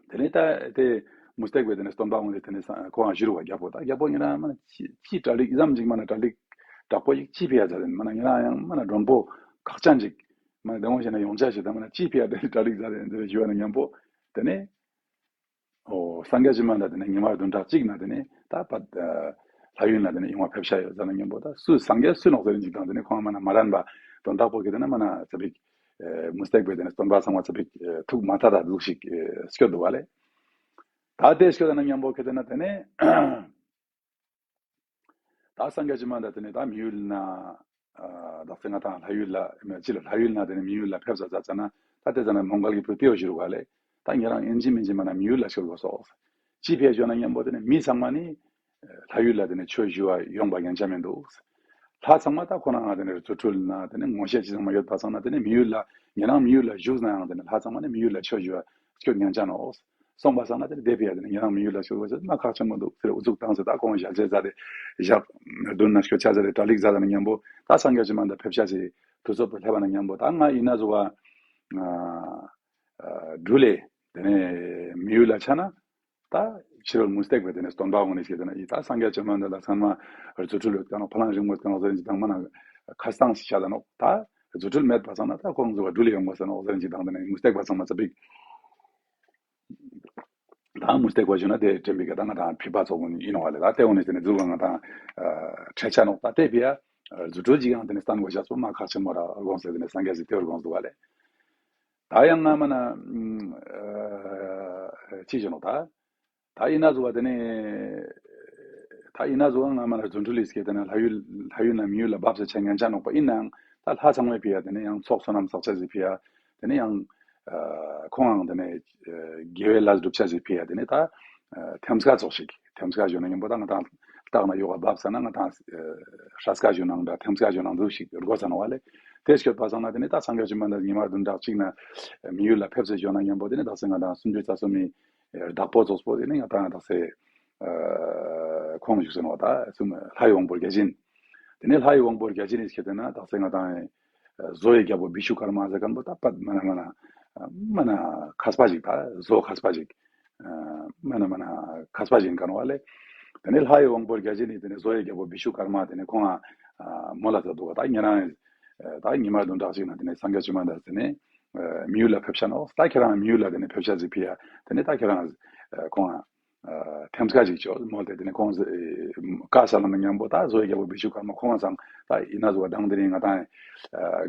དེ་ནས་ད་དེ་མུ་སྟེགས་པའི་དེ་ནས་སྟོན་པ་འོང་དེ་དེ་ནས་ཁོང་བཞུར་བ་རྒྱལ་པོ་ད་རྒྱལ་པོ་ངེད་རང་མ་ཅི་ཅི་གྲ་སྒྲིག་ཨི་ཙམ་ཅིག་མ་ན་གྲ་སྒྲིག་དྲག་པོ་ཡིག་ཅི་ཕི་ཡ་ཚ་དེ་མ་ན་ངེད་རང་ཡང་མ་ན་མགྲོན་པོ་ཁག་ཅན་ཅིག་མ་ན་དེ་འོང་ཞེ་ན་ཡོང་ཆ་ཞིག་ད་མ་ན་ཅི་ཕི་ཡ་དེ་གྲ་སྒྲིག་ཚ་དེ་འདི་ཞུ་བ་ན་མཉམ་པོ་དེ་ནས། ཨོ་སངས་རྒྱས་བཅོམ་ལྡན་འདས་དེ་ནས་ཉི་མ་བདུན་ཕྲག་གཅིག་ན་དེ་ནས་ད་པ་ལྷ་ཡུལ་ན་དེ་ནས་ཡོང་བ་ཕེབས་ཤག་ཡོད་ཟེར་ན་མཉམ་པོ་ད་སུ་སངས་རྒྱས་སུ་ནོག་ཟེར་ཅིག་དང་དེ་ནས་ཁོང་མ་ན་མ་རན་པ་དོན་དག་པོ་གི་དེ་ན་མ་ན་ཙ་པིག་མུ་སྟེགས་པའི་དེ་ནས་སྟོན་པ་ཚང་མ་ཙ་པིག་ཐུགས་མ་ཐག་ད་ལུག་ཞིག་སྐྱོད་འདུག་བ་ལེ། ད་དེ་སྐྱོད་ན་མཉམ་པོ་གི་དེ་ན་དེ་ནས། ད་སངས་རྒྱས་བཅོམ་ལྡན་འདས་དེ་ནས་ད་མི་ཡུལ་ན་ཨ་དག་ས་ང་དང་ལྷ་ཡུལ་ལ་མི་ཅི་ལ་ལྷ་ཡུལ་ན་དེ་ནས་མི་ཡུལ་ལ་ཕེབས་ས་ཙ་ཙ་ན་ད་དེ་ཙ་ན་མོའུ་འགལ་གྱི་བུ་དེའོ་ཞུ་རུ་ག་ལེ། ད་ཉེ་རང་ཨིན་ཇི་མིན་ཇི་མ་ན་མི་ཡུལ་ལ་ཤོར་དགོས་སོ། ཅི་ཕེ་ཞོ་ན་མཉམ་པོ་དེ་ནས་མི་ཚང་མ་ནི་ལྷ་ཡུལ་ལ་དེ་ནས་ཆོས་ཞུ་བ་ཡོང་པ་ཡན་ཆད་མི་འདུག་ལྷ་ཚང་མ་ད་ཁོ་ན་ང་དེ་ནས་རྫུ་འཕྲུལ་ན་དེ་ནས་ངོ་ཤེས་ཅི་ཚང་མ་ཡོད་པ་ཚང་ན་དེ་ནས་མི་ཡུལ་ལ་ཉེ་རང་མི་ཡུལ་ལ་བཞུགས་ན་ཡང་དེ་ནས་ལྷ་ཚང་མ་ནི་མི་ཡུལ་ལ་ཆོས་ཞུ་བ་སྐྱོད་ཡན་ཆད་ནོག་སོང་པ་སང་ན་དེ་ལ་བསྡད་པའི་ཡ་དེ་ནས་ཉེ་རང་མི་ཡུལ་ལ་ཤོར་བ་ཟེར་མ་ཁག་ཆེན་མོ་འདུག་ཟེར་ཨུ་ཚུགས་བཏང་ཟེར་ད་ཁོང་ཞལ་ཆད་ཟ་དེ་ཞག་བདུན་ན་སྐྱོད་ཆ་ཟ་དེ་གྲ་སྒྲིག་ཟ་དེ་ནས་མཉམ་པོ་ད་སངས་རྒྱས་བཅོམ་ལྡན་འདས་ཕེབས་ཤག་ཟེར་དུས་ཚོད་པོ་སླེབས་པ་ན་མཉམ་པོ་ད་ང་ཡིན་ན་བཟོ་བ་འགྲུལ་ལས་དེ་ནས་མི་ཡུལ་ལ་ཆ་ན་ད་ཕྱི་རོལ་མུ་སྟེགས་པའི་དེ་ནས་སྟོན་པ་འོང་ནས་ཞེས་དེ་ན་ཡིད་ད་སངས་རྒྱས་བཅོམ་ལྡན་འདས་ལ་ཚང་མ་རྫུ་འཕྲུལ་ཡོད་ཀྱང་ནོ་ཕ་ལང་རིང་མོ་ཡོད་ཀྱང་ནོ་ཟེར་ནས་ཅི་དང་མ་ན་ཁ་སྟངས་ཤིག་བྱ་ད་ནོ་ད་རྫུ་འཕྲུལ་མེད་པ་སང་ན་ད་ཁོང་བཟོ་བ་འགྲུལ་ལས་ཡོང་དགོས་ཟེར་ནོ་ཟེར་ནས་ཅི་དང་དེ་ནས་མུ་སྟེགས་པ་ཚང་མ་ཙ་པིག་ད་མུ་སྟེགས་པ་ཞུ་ན་དེ་དྲན་པའི་ག་ད་ང་དང་ཕི་པ་ཚོགས་ཀུན་ཡིན་ནོ་བ་ལེ། ད་དེ་འོ་ནས་དེ་ནས་འཛུལ་བ་ང་དང་ཁྲེ་ཆ་ནོ་ད་དེ་ཕི་ཡ་རྫུ་འཕྲུལ་ཅིག་ཡང་དེ་ནས་བསྟན་དགོས་ཤག་སོ་མ་ཁག་ཆེན་མོ་ར་དགོངས་ཟེར་དེ་ནས་སངས་རྒྱས་སི་དེ་བར་དགོངས་འདུག་བ་ལེ། ད་ཡང་ང་མ་ན་ཅི་ཞུ་ནོ་ད་ད་ཡིན་ན་བཟོ་བ་དེ་ནས་ད་ཡིན་ན་བཟོ་བ་ང་མ་ན་རྫུ་འཕྲུལ་ལས་སྐྱེས་དེ་ནས་ལྷ་ཡུལ་ལྷ་ཡུལ་ན་མི་ཡུལ་ལ་བབས་སེ་ཆ་ཉན་ཆ་ནོག་པ་ཡིན་ནའང་ད་ལྷ་ཚང་མའི་ཕི་ཡ་དེ་ནས་ཡང་ཚོགས་བསོད་ནམས་བསགས་ཆ་ཟི་ཕི་ཡ་དེ་ནས་ཡང་། ཁོང་ཡང་དེ་ནས་དགེ་བའི་ལས་སྒྲུབ་བྱ་ཞིག་ཕི་ཡ་དེ་ནས་ད་ཐེམ་སྐས་ཙོགས་ཤིག་ཐེམ་སྐས་ཞུ་ན་ཡིན་པོ་ད་ང་དང་ལྟག་ན་ཡོ་ག་བབས་ས་ན་ང་དང་ཧྲ་སྐས་ཞུ་ནང་འདྲ་ཐེམ་སྐས་ཞུ་ནང་འདུག་ཤིག་དགོས་ས་ན་བ་ལེ། དེ་སྐྱོད་པ་སང་ན་དེ་ནས་ད་སངས་རྒྱས་བཅོམ་ལྡན་འདས་ཉི་མ་བདུན་ཕྲག་གཅིག་ན་མི་ཡུལ་ལ་ཕེབས་སེ་ཞུ་ན་ཡིན་པོ་དེ་ནས་ད་སེ་ང་དང་སུམ་ཅུ་རྩ་གསུམ་མི་བདག་པོ་ཙོགས་པོ་དེ་ནས་ང་དང་ད་སེ་ཁོང་བཞུགས་ཟེར་ནོ་ད་སུམ་ལྷའི་དབང་པོ་བརྒྱ་བྱིན། དེ་ནས་ལྷའི་དབང་པོ་བརྒྱ་བྱིན་ནི་ཁྱེད་དེ་ན་ད་སེ་ང་དང་བཟོ་ཡི་རྒྱལ་པོ་བི་ཤུ་ཀར་མ་ཟེར་མཁན་པོ་ད་པད་མ་ན་མ་ན་མ་ན་མཁས་པ་ཞིག་ད་བཟོ་མཁས་པ་ཞིག་མ་ན་མ་ན་མཁས་པ་ཞིག་ག་ནོ་བ་ལེ། དེ་ནས་ལྷའི་དབང་པོ་བརྒྱ་བྱིན་ནི་དེ་ནས་བཟོ་ཡི་རྒྱལ་པོ་བི་ཤུ་ཀར་མ་དེ་ནས་ཁོང་མོ་ལ་ཟེར་འདུག་བ་ད་ཉེ་རང་ད་ཉི་མ་བདུན་ཕྲག་ཅིག་ན་དེ་ནས་སངས་རྒྱས་བཅོམ་ལྡན་འདས་དེ་ནས་མི་ཡུལ་ལ་ཕེབས་ཤ་ནོ་ད་ཁྱེད་རང་མི་ཡུལ་ལ་དེ་ནས་ཕེབས་ཤ་ཟིག་ཕི་ཡ་དེ་ནས་ད་ཁྱེད་རང་ཁོང་ཐེམ་སྐས་ཅིག་ཅོ་མོལ་ཏེ་དེ་ནས་ཁོང་བཀའ་སློབ་མ་མཉམ་པོ་ད་བཟོ་ཡི་རྒྱལ་པོ་བི་ཤུ་ཀར་མ་ཁོང་སང་ད་ཡིན་ན་བཟོ་བ་དང་དེ་རིང་ང་དང་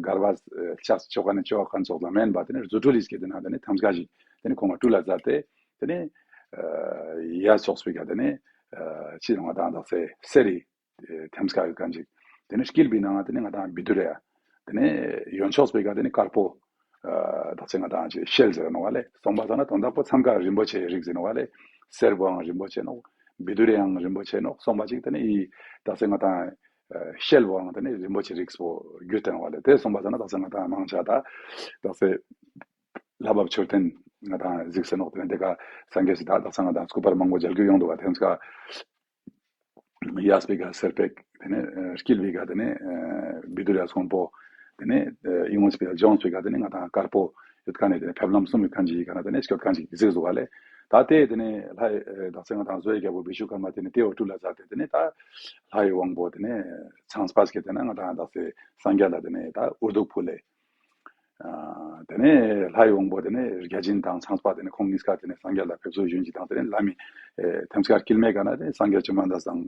གར་བ་ལྕགས་ཅོ་ཀ་ནས་ཅོ་ཀ་ཙོགས་ལ་མེན་པ་དེ་ནས་རྫུ་འཕྲུལ་ལིས་ཀྱི་དེ་ན་དེ་ནས་ཐེམ་སྐས་ཅིག་དེ་ནས་ཁོང་ལ་སྤྲུལ་ལ་མཛད་དེ་དེ་ནས་ཡ་ཙོགས་པའི་ཀ་དེ་ནས་ཕྱི་རང་བ་དང་དག་སེ་སེ་རི་ཐེམ་སྐས་ཡོད་མཁན་ཅིག་དེ་ནས་དཀྱིལ་པའི་ནང་དེ་ནས་ང་དང་བི་དུ་རེ་ཡ། དེ་ནས་ཡོན་ཆོག་སྤེ་ཀ་དེ་ནས་དཀར་པོ། དག་ཆེ་ང་དང་ཅིག་ཤེལ་ཟེར་ནོ་བ་ལེ། སོང་པ་ས་ན་དོན་དག་པོ་མཚམས་ཀ་རིན་པོ་ཆེ་རིགས་ཟེར་ནོ་བ་ལེ། སེར་པོའང་རིན་པོ་ཆེ་ནོ། བི་དུ་རེའང་རིན་པོ་ཆེ་ནོ། སོང་པ་ཅིག་དེ་ནས་ཡི་དག་ཆེ་ང་དང་ཤེལ་པོའང་དེ་ནས་རིན་པོ་ཆེ་རིགས་པོ་རྒྱུ་དེ་ནོ་བ་ལེ། དེ་སོང་པ་ས་ན་དག་ཆེ་ང་དང་མང་ཆ་ད་དག་ཆེ་ལྷ་བབས་མཆོད་རྟེན་ང་དང་གཟིགས་ཟེར་ནོ། དེ་ནས་དེ་ཀ་སངས་རྒྱས་སི་ད་དག་ཆེ་ང་དང་སྐུ་པར་མང་པོ་མཇལ་རྒྱུ་ཡོང་འདུག་བ། དེ་ནས་ཀ་གཡས་པའི་ཀ་སེར་པོ་དེ་ནས་དཀྱིལ་པའི་ཀ་དེ་ནས་བི་དུ་ར་སོན་པོ། དེ་ནས་ཡིད་འོང་སྤེ་ཀ་ལྗོངས་སྤེ་ཀ་དེ་ནས་ང་དང་དཀར་པོ་ཡོད་ཁ་ནས་དེ་ནས་ཕེབས་ལམ་གསུམ་ཡོད་ཁན་ཅིག་ཡིན་ཁ་ན་དེ་ནས་སྐྱོད་ཁན་ཅིག་གཟིགས་འདུག་བ་ལེ། ད་དེ་དེ་ནས་ལྷ་དག་ཆེ་ང་དང་བཟོ་ཡི་རྒྱལ་པོ་བི་ཤུ་ཀར་མ་དེ་ནས་དེ་འོ་སྤྲུལ་ལ་མཛད་དེ་དེ་ནས་ད་ལྷའི་དབང་པོ་དེ་ནས་ཚངས་པ་སྐྱེ་དེ་ན་ང་དང་དག་ཆེ་སངས་རྒྱས་ལ་དེ་ནས་ད་འུར་རྡོ་ཕུལ་ལེ། དེ་ནས་ལྷའི་དབང་པོ་དེ་ནས་བརྒྱ་བྱིན་དང་ཚངས་པ་དེ་ནས་ཁོང་གཉིས་ཀ་དེ་ནས་སངས་རྒྱས་ལ་ཕེབས་བསུ་ཞུན་ཅིག་དང་དེ་ནས་ལྷ་མི་ཐེམ་སྐས་དཀྱིལ་མའི་ཀ་ན་དེ་ནས་སངས་རྒྱས་བཅོམ་ལྡན་འདས་དང་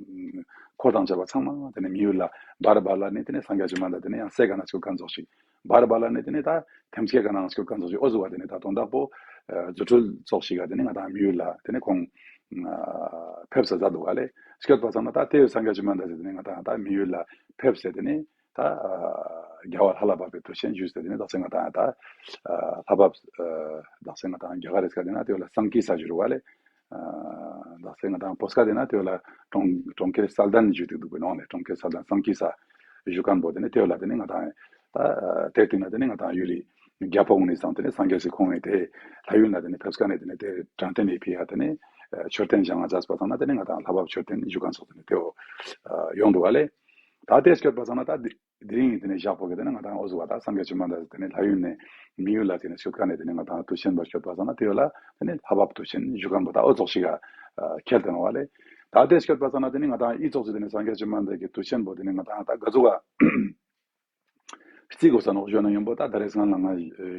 འཁོར་དང་བཅས་པ་ཚང་མ་དེ་ནས་མི་ཡུལ་ལ་བར་བར་ལ་ནས་དེ་ནས་སངས་རྒྱས་བཅོམ་ལྡན་འདས་དེ་ནས་ཡང་སའི་ཀ་ན་སྐྱོད་ཁན་ཙོགས་ཤིག་བར་བར་ལ་ནས་དེ་ནས་ད་ཐེམ་སྐས་ཀ་ནང་སྐྱོད་ཁན་ཙོགས་ཤིག་འོ་ཟུག་བ་དེ་ནས་ད་དོན་དག་པོ་རྫུ་འཕྲུལ་ཙོགས་ཤིག་ག་དེ་ནས་ང་དང་མི་ཡུལ་ལ་དེ་ནས་ཁོང་ཕེབས་ས་མཛད་འདུག་ག་ལེ། སྐྱོད་པ་ཚང་མ་ད་དེ་སངས་རྒྱས་བཅོམ་ལྡན་འདས་དེ་ནས་ང་དང་ད་མི་ཡུལ་ལ་ཕེབས་སེ་དེ་ནས། ད་རྒྱལ་བ་ལྷ་ལ་བབས་པའི་དུས་ཆེན་ཞུས་ཏེ་དེ་ནས་དག་ཆེ་ང་དང་ད་ལྷ་བབས་དག་ཆེ་ང་དང་རྒྱ་གར་རེས་ཀ་དེ་ན་དེ་ལ་སང་ཀི་ས་ཞུ་རུ་བ་ལེ། དག་ཆེ་ང་དང་བོད་སྐད་དེ་ན་དེ་ལ་གྲོང་གྲོང་ཁྱེར་གསལ་ལྡན་ཞུ་དུས་འདུག་པའི་ནང་ནས་གྲོང་ཁྱེར་གསལ་ལྡན་སང་ཀི་ས་ཞུ་མཁན་པོ་དེ་ནས་དེ་ལ་དེ་ནས་ང་དང་ད་དེ་དུས་ན་དེ་ནས་ང་དང་ཡུལ་ལི་རྒྱལ་པོ་འོང་ནས་སང་དེ་ནས་སངས་རྒྱས་སི་ཁོང་ངི་དེ་ལྷ་ཡུལ་ན་དེ་ནས་ཕེབས་ཀ་ནས་དེ་ནས་དེ་དྲན་རྟེན་ནས་ཕི་ཡ་དེ་ནས་མཆོད་རྟེན་བཞེངས་ང་མཛད་པ་སང་ན་དེ་ནས་ང་དང་ལྷ་བབས་མཆོད་རྟེན་ཞུ་མཁན་སོགས་དེ་ནས་དེ་འོ་ཡོང་འདུག་བ་ལེ། ད་དེ་སྐྱོད་པ་སང་ན་ད་དེ་དེ་རིང་དེ་ནས་ཞག་པོ་གི་དེ་ནས་ང་དང་འོ་ཟུག་བ་ད་སངས་རྒྱས་བཅོམ་ལྡན་འདས་དེ་ནས་ལྷ་ཡུལ་ནས་མི་ཡུལ་ལ་དེ་ནས་སྐྱོད་ཀ་ནས་དེ་ནས་ང་དང་དུས་ཆེན་པོ་སྐྱོད་པ་སང་ན་དེ་ཡོད་ལ་དེ་ནས་ལྷ་བབས་དུས་ཆེན་ཞུ་མཁན་པོ་ད་འོ་ཙོགས་ཤིག་ག་ཁྱེར་དེ་ནོ་བ་ལེ། ད་དེ་སྐྱོད་པ་སང་ན་དེ་ནས་ང་དང་ཨི་ཙོགས་ཤིག་དེ་ནས་སངས་རྒྱས་བཅོམ་ལྡན་འདས་ཀྱི་དུས་ཆེན་པོ་དེ་ནས་ང་དང་ད་ག་ཟུག་ག་རྩི་དགོས་ས་ནོག་ཞུ་ན་ཡོན་པོ་ད་ད་རེས་སྔ་ལ་ང་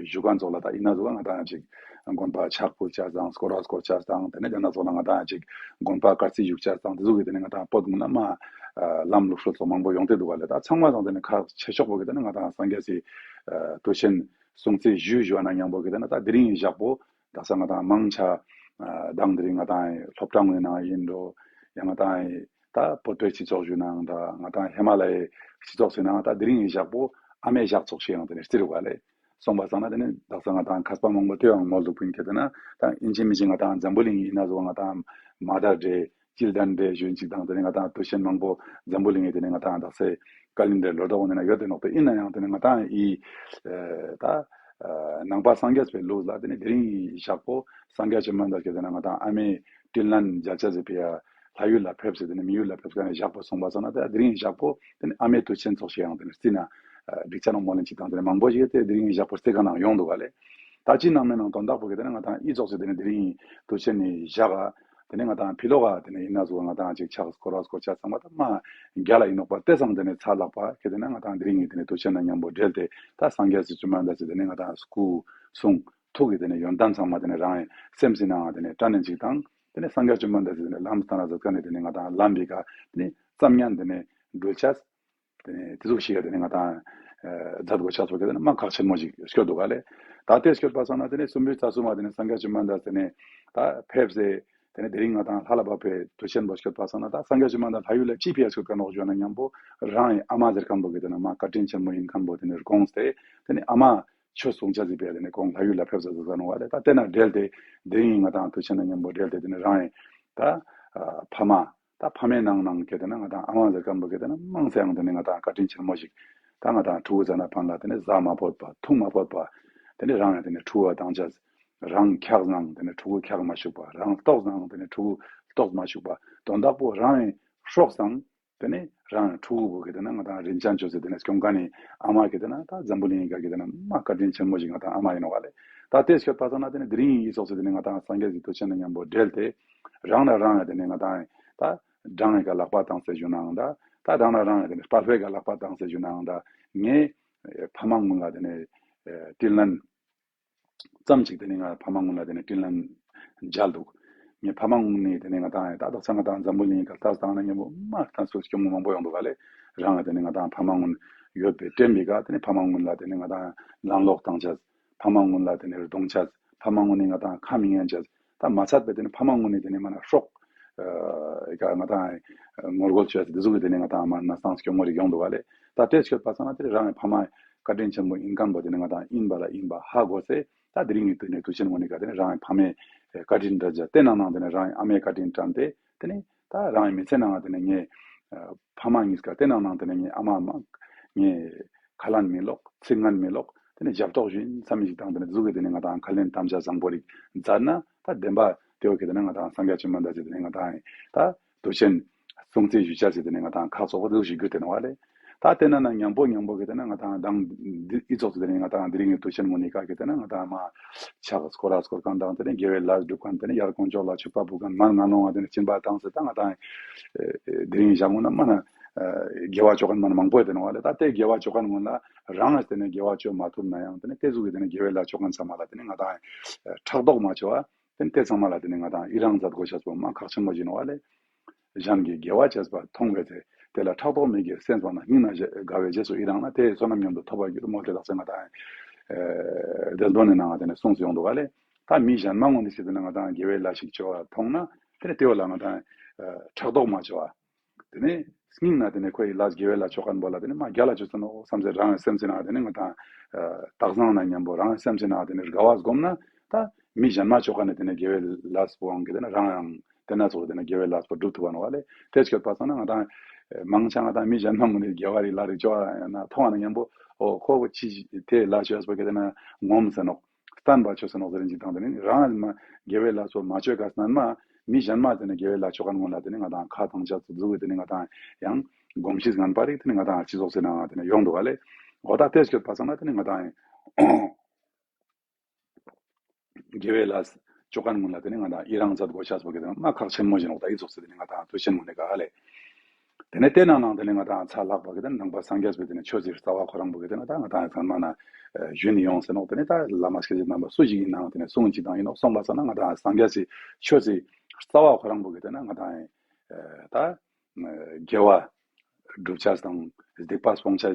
ཞུ་མཁན་ཙོགས་ལ་ད་ཡིན་ན་ཟུག་ང་དང་ཅིག་དགོན་པ་ཕྱག་ཕུལ་ཆ་དང་སྐོར་ར་སྐོར་ཆ་དང་དེ་ནས་དེ་ན་ཙོགས་ལ་ང་དང་ཅིག་དགོན་པ་དཀར་རྩི་བཞུགས་ཆ་དང་དེ་ཟུག་གི་དེ་ནས་ང་དང་བོད་མི་ན་མ་ལམ་ལུགས་སྲོལ་ཙོགས་མང་པོ་ཡོང་དེ་འདུག་ག་ལེ། ད་ཚང་མ་དང་དེ་ནས་ཁག་ཆེ་ཤོག་པོ་གི་དེ་ནས་ང་དང་སངས་རྒྱས་སི་དུས་ཆེན་སྲུང་བརྩི་ཞུ་ཞུ་བ་ན་མཉམ་པོ་གི་དེ་ནས་ད་དེ་རིང་ཞག་པོ་དག་ས་ང་དང་མང་ཆ་དང་དེ་རིང་ང་དང་སློབ་གྲྭ་ངོས་ནང་ཡིན་འགྲོ་ཡང་ང་དང་ད་བོད་པའི་སྤྱི་ཚོགས་ཞུ་ནའང་འདྲ་ང་དང་ཧི་མ་ལ་ཡའི་སྤྱི་ཚོགས་ཟེར་ནའང་ད་དེ་རིང་ཡི་ཞག་པོ་ཨ་མའི་ཞག་ཚོགས་ཤིག་ཡང་དེ་ནས་རྩི་རུ་བ་ལེ། སོང་པ་སང་ན་དེ་ནས་དག་ས་ང་དང་མཁས་པ་མང་པོ་དེ་ཡང་མོལ་འདུག་པིན་ཁེ་དེ་ན་ད་ཨིན་ཅི་མི་ཅི་ང་དང་འཛམ་བུ་གླིང་ཡིན་ན་བཟོ་ང་དང་མ་དར་འདྲེ་སྤྱི་ལྡན་འདྲེ་ཞུ་ཅིག་དང་དེ་ནས་ང་དང་དུས་ཆེན་མང་པོ་འཛམ་བུ་གླིང་ཡི་དེ་ནས་ང་དང་དག་སའི་ཀ་ལིན་ཌར་ལོ་ཏོག་འོ་ནས་ན་ཡོད་དེ་ནོག་པས་ཡིན་ན་ཡང་དེ་ནས་ང་དང་ཡི་ད་ནང་པ་སངས་རྒྱས་པའི་ལུགས་ལ་དེ་ནས་དེ་རིང་ཡི་ཞག་པོ་སངས་རྒྱས་བཅོམ་ལྡན་འདས་ཀྱིས་དེ་ནས་ང་དང་ཨ་མའི་དྲིན་ལན་འཇལ་ཆ་ཟེར་ཕི་ཡ། ལྷ་ཡུལ་ལ་ཕེབས་སེ་དེ་ནས་མི་ཡུལ་ལ་ཕེབས་ཀ་ནས་ཞག་པོ་སོང་པ་སང་ན་ད་དེ་རིང་ཞག་པོ་དེ་ནས་ཨ་མའི་དུས་ཆེན་ཚོགས་ཤིག་ཡང་དེ་ནས་རྩི་ན་འགྲིག་ཆ་ནོ་མོ་ལན་ཅིག་དང་དེ་ནས་མང་པོ་ཞིག་དེ་དེ་རིང་ཞག་པོ་རྩི་ཀ་ནང་ཡོང་འདུག་ག་ལེ། ད་ཅི་ནང་མེད་ནང་དོན་དག་པོ་གི་དེ་ནས་ང་དང་ཨི་ཙོགས་སེ་དེ་ནས་དེ་རིང་དུས་ཆེན་ནི་ཞག་ག་དེ་ནས་ང་དང་ཕི་ལོག་ག་དེ་ནས་ཡིན་ན་ཟུག་ང་དང་ཅིག་ཕྱག་སྐོར་བ་སྐོར་ཆ་ཚང་མ་ད་མ་རྒྱ་ལ་ཡིན་ནོག་པ་དེ་ཚང་དེ་ནས་ཚ་ལག་པ་གི་དེ་ནས་ང་དང་དེ་རིང་དེ་ནས་དུས་ཆེན་ན་མཉམ་པོ་འབྲེལ་ཏེ་ད་སངས་རྒྱས་སི་བཅོམ་ལྡན་འདས་སི་དེ་ནས་ང་དང་སྐུ་གསུང་ཐུགས་ཀྱི་དེ་ནས་ཡོན་ཏན་ཚང་མ་དེ་ནས་རང་སེམས་སི་ནང་དེ་ནས་དྲན་ནས་ཅིག་དང་དེ་ནས་སངས་རྒྱས་བཅོམ་ལྡན་འདས་སི་དེ་ནས་ལམ་སྟན་ན་ཟེར་ཀ་ནས་དེ་ནས་ང་དང་ལམ་པའི་ཀ་དེ་ནས་ཙམ་ཉན་དེ་ནས་འགྲུལ་ཆས། དེ་ནས་དེ་ཚོ་ཞིག་ཡ་དེ་ནས་ང་དང་མཛད་དགོས་ཆ་ཚོ་གི་དེ་ནས་མ་ཁག་ཆེན་མོ་ཞིག་སྐྱོད་འདུག་ག་ལེ། ད་དེ་སྐྱོད་པ་སང་ན་དེ་ནས་སུམ་ཅུ་རྩ་གསུམ་མ་དེ་ནས་སངས་རྒྱས་བཅོམ་ལྡན་འདས་དེ་ནས་ད་ཕེབས་སེ་དེ་ནས་དེ་རིང་ང་དང་ལྷ་ལ་བབས་པའི་དུས་ཆེན་པོ་སྐྱོད་པ་སང་ན་ད་སངས་རྒྱས་བཅོམ་ལྡན་འདས་ལྷ་ཡུལ་ལ་ཅི་ཕི་ཡ་སྐྱོད་ཀ་ནོག་ཞུ་ན་མཉམ་པོ་རང་ཡི་ཨ་མ་ཟེར་མཁན་པོ་གི་དེ་ནས་མ་བཀའ་དྲིན་ཆེན་མོ་ཡིན་མཁན་པོ་དེ་ནས་དགོངས་ཏེ་དེ་ནས་ཨ་མ་ ཆོས་གསུང་ཅ་ཟིག་པས་དེ་ནས་ཁོང་ལྷ་ཡུལ་ལ་ཕེབས་ས་ཟིག་ཟ་ནོ་བ་ལས། ད་དེ་ན་འབྲེལ་ཏེ་དེ་རིང་ང་དང་དུས་ཆེན་ན་མཉམ་པོ་འབྲེལ་ཏེ་དེ་ནས་རང་ཡིན་ད་ཕ་མ། ད་ཕ་མའི་ནང་ནང་གི་དེ་ན་ང་དང་ཨ་མ་ཟེར་མཁན་པོ་གི་དེ་ན་མང་ཚེ་ཡང་དེ་ནས་ང་དང་བཀའ་དྲིན་ཆེན་མོ་ཞིག་ད་ང་དང་ཕྲུ་གུ་ཟ་ན་ཕན་ལ་དེ་ནས་བཟའ་མ་ཕོད་པ་འཐུང་མ་ཕོད་པ། དེ་ནས་རང་ཡང་དེ་ནས་ཕྲུ་གུ་བ་དང་ཆ་རང་འཁྱག་ནང་དེ་ནས་ཕྲུ་གུ་འཁྱག་མ་བཅུག་པ། རང་ལྟོགས་ནང་དེ་ནས་ཕྲུ་གུ་ལྟོགས་མ་བཅུག་པ། དོན་དག་པོ་རང་ཡང་སྲོག་སང་དེ་ནས་རང་ཕྲུ་གུ་བོ་གི་དེ་ན་ང་དང་རིན་ཅན་ཅོ་ཟེར་དེ་ནས་སྐྱོང་མཁན་ནི་ཨ་མ་གི་དེ་ན་ད་འཛམ་བུ་གླིང་ག་གི་དེ་ན་མ་བཀའ་དྲིན་ཆེན་མོ་ཞིག་ང་དང་ཨ་མ་ཡིན་ནོ་བ་ལས། ད་དེ་སྐྱོད་པ་སང་ན་དེ་ནས་དེ་རིང་ཡིན་སོགས་ཟེར་དེ་ནས་ང་དང་སངས་རྒྱས་ཀྱི་དུས་ཆེན་ན་མཉམ་པོ་འབྲེལ་ཏེ་རང་ན་རང་ཡང་དེ་ནས་ང་དང་ད་སྦྲང་ཡི་ག་ལག་པ་བཏང་ཟེར་ཞུ་ནའང་ད་ད་རང་ན་རང་ཡང་དེ་ནས་དཔའ་བོའི་ག་ལག་པ་བཏང་ཟེར་ཞུ་ནའང་ད་ངས་ཕ་མ་སྔོན་ལ་དེ་ནས་དྲིན་ལན་ཙམ་ཅིག་དེ་ནས་ང་ཕ་མ་སྔོན་ལ་དེ་ནས་དྲིན་ལན་འཇལ་འདུག་ངས་ཕ་མ་སྔོན་ནས་དེ་ནས་ང་དང་ད་དག་ས་ང་དང་འཛམ་བུ་གླིང་ག་ལྟ་སྟངས་ན་མཉམ་པོ་མ་ལྟ་ཚུལ་སྐྱོ་མོ་མང་པོ་ཡོང་འདུག་ག་ལས། རང་ང་དེ་ནས་ང་དང་ཕ་མ་སྔོན་ཡོད་པའི་དྲན་པའི་ག་དེ་ནས་ཕ་མ་སྔོན་ལ་དེ་ནས་ང་དང་ལན་ལོག་བཏང་ཆ། ཕ་མ་སྔོན་ལ་དེ་ནས་རྡུང་ཆ། ཕ་མ་སྔོན་ནས་ང་དང་ཁ་མི་ཉན་ཆ། ད་མ་ཚད་པའི་དེ་ནས་ཕ་མ་སྔོན་ནས་དེ་ནས་མ་ན་སྲོག་ཨ་ག་ང་དང་ངོ་རྒོལ་བྱས་དེ་ཟུག་གི་དེ་ནས་ང་དང་མ་ན་སང་སྐྱོ་མོ་རིག་ཡོང་འདུག་ག་ལས། ད་དེ་སྐྱོད་པ་སང་ན་དེ་རང་ཕ་མ་བཀའ་དྲིན་ཆེན་པོ་ཡིན་མཁན་པོ་དེ་ནས་ང་དང་ཡིན་པ་ལ་ཡིན་པ་ཧ་གོ་སེ། ད་དེ་རིང་གི་དུས་ནས་དུས་ཆེན་མོ་ནས་ག་དེ་ནས་རང་ཕ་མའི་བཀའ་དྲིན་དྲན་ཆ་དེ་ནང་ནང་དེ་ནས་རང་ཨ་མའི་བཀའ་དྲིན་དྲན་ཏེ་དེ་ནས་ད་རང་མི་ཚེ་ནང་དེ་ནས་ངས་ཕ་མ་གཉིས་ཀ་དེ་ནང་ནང་དེ་ནས་ངས་ཨ་མ་མ་ངས་ཁ་ལན་མི་ལོག་ཚིག་ངན་མི་ལོག་དེ་ནས་རྒྱབ་ཐོག་ཞུ་ཡིན་བསམ་ཞིག་དང་དེ་ནས་ཟུག་གི་དེ་ནས་ང་དང་ཁ་ལན་དམ་བཅའ་བཟང་པོ་རིག་མཛད་ན་ད་བདེན་པ་དེ་བོ་གི་དེ་ནས་ང་དང་སངས་རྒྱས་ཆོས་མ་འདའ་ཅིག་དེ་ནས་ང་དང་ད་དུས་ཆེན་སྲུང་བརྩི་ཞུ་ཆ་ཟེར་དེ་ནས་ང་དང་ཁག་ཚོགས་པ་དེ་ཞིག་གི་དེ་ནས་བ་ལས། ད་དེ་ན་ན་མཉམ་པོ་མཉམ་པོ་གི་དེ་ནས་ང་དང་དང་འདི་ཨི་ཚོགས་ཟེར་དེ་ནས་ང་དང་དེ་རིང་གི་དུས་ཆེན་མོ་ནི་ཀ་གི་དེ་ནས་ང་དང་མ་ཕྱག་སྐོར་ར་སྐོར་གང་དང་དེ་ནས་དགེ་བའི་ལས་སྒྲུབ་མཁན་དེ་ནས་ཡར་དཀོན་མཆོག་ལ་མཆོད་པ་འབུལ་མཁན་མར་ང་ནོ་ང་དེ་ནས་སྦྱིན་པ་བཏང་ཟེར་ད་ང་དང་དེ་རིང་ཞག་ངོ་ན་མ་ན་དགེ་བ་ཅོ་མཁན་མ་ན་མང་པོ་དེ་ནས་བ་ལས། ད་དེ་དགེ་བ་ཅོ་མཁན་ངོ་ན་རང་ལ་དེ་ནས་དགེ་བ་ཅོ་མ་ཐུབ་ན་ཡང་དེ་ནས་དེ་ཟུག་གི་དེ་ནས་དགེ་བའི་ལས་ཅོ་མཁན་ཚང་མ་ལ་དེ་ནས་ང་དང་ཕྲག་དོག་མ་ཅོ་བ། དེ་ནས་དེ་ཚང་མ་ལ་དེ་ནས་ང་དང་ཡི་རང་མཛད་དགོས་ཤེས་པོ་མ་ཁག་ཆེན་པོ་ཡིན་ནོ་བ་ལས། གཞན་གྱི་དགེ་བ་བྱས་པ་མཐོང་བས་ཚེ། དེ་ལ་ཕྲག་དོག་མི་དགེ་སེམས་སྤངས་ན། སྙིང་ནས་དགའ་བའི་རྗེས་སུ་ཡི་རང་ན། དེ་བསོད་ནམས་མཉམ་དུ་ཐོབ་པར་འགྱུར་མོད་དེ་དག་ཚེ་ང་དང་། ཨེ་སྡེ་སྡོམ་ནི་ནང་དེ་ནས་གསུངས་སུ་ཡོང་འདུག་ག་ལས། ད་མི་གཞན་མ་ངོ་ནས་ཤེས་དུས་ན་ང་དང་དགེ་བའི་ལས་ཤིག་བྱས་པ་མཐོང་ན། དེ་ནས་དེ་བ་ལ་ང་དང་ཨེ་ཕྲག་དོག་མ་བྱས་པ། དེ་ནས་སྙིང་ན་དེ་ནས་ཁོ་ཡི་ལས་དགེ་བའི་ལས་ཅོ་མཁན་པོ་ལ་དེ་ནས་མ་རྒྱ་ལ་ཅོ་ས་ནོ་བསམ་ཚེ་རང་སེམས་ཚེ་ན་དེ་ནས་ང་དང་ཨེ་དག་སང་ན་མཉམ་པོ་རང་སེམས་ཚེ་ན་དེ་ནས་དགའ་བ་སྒོམ་ན། ད་མི་གཞན་མ་ཅོ་མཁན་ནས་དེ་ནས་དགེ་བའི་ལས་པོའང་གི་དེ་ནས་རང་ཡང་དེ་ན་ཚོགས་དེ་ནས་དགེ་བའི་ལས་པོ་སྒྲུབ་ཐུབ་པ་ནོ་བ་ལས། དེ་སྐྱོད་པ་སང་ན་ང་དང་མང་ཆེ་ང་དང་མི་གཞན་མ་མུ་ནས་དགེ་བ་རི་ལ་རི་ཅོ་ན་མཐོང་བ་ན་མཉམ་པོ་ཨོ་ཁོ་བོ་ཅི་དེ་ལ་ཅོས་པ་གི་དེ་ན་ངོམ་ཟེར་ནོག་བསྟན་པ་ཆོས་ཟེར་ནོག་ཟེར་རིན་ཅིག་དང་དེ་ནི་རང་མ་དགེ་བའི་ལས་པོ་མ་ཅོས་ག་སྣན་མ་མི་གཞན་མ་དེ་ནས་དགེ་བའི་ལས་ཅོ་མཁན་ངོ་ལ་དེ་ནི་ང་དང་ཁ་ཐང་ཆ་ཚུ་ཟུག་གི་དེ་ནི་ང་དང་ཡང་གོམས་གཤིས་ངན་པ་རིག་དེ་ནི་ང་དང་སྤྱི་ཚོགས་ཟེར་ན་དེ་ནི་ཡོང་འདུག་ག་ལས། འོ་ད་དེ་སྐྱོད་པ་སང་ན་དེ་ནི་ང་དང་དགེ་བའི་ལས་ཅོ་མཁན་ངོ་ལ་དེ་ནི་ང་དང་ཡི་རང་མཛད་དགོས་ཤེས་པོ་གི་དེ་ནི་མ་ཁག་ཆེན་མོ་ཞིག་ནོག་ད་ཨི་ཚོགས་ཟེར་དེ་ནི་ང་དང་དུས་ཆེན་ངོ་ནས་ག་ལས། དེ་ནས་དེ་ནང་ནང་དེ་ནས་ང་དང་ཚ་ལྷག་པ་གི་དེ་ནས་ནང་པ་སངས་རྒྱས་པའི་དེ་ནས་ཆོས་ཀྱི་རྩ་བ་ཁོ་རང་པོ་གི་དེ་ནས་ད་ང་དང་ཚང་མ་ན་ཨ་ཞུས་ནས་ཡོང་ཟེར་ནོག་དེ་ནས་ད་བླ་མ་སྐྱེས་ཆེན་རྣམ་པ་སུ་ཞིག་ཡིན་ནའང་དེ་ནས་གསུང་ཅིག་དང་ཡིན་ནོག་སོང་པ་སང་ན་ང་དང་སངས་རྒྱས་ཀྱི་ཆོས་ཀྱི་རྩ་བ་ཁོ་རང་པོ་གི་དེ་ནས་ང་དང་ཨ་ད་དགེ་བ་སྒྲུབ་ཆ་དང་སྡིག་པ་སྤོང་ཆ་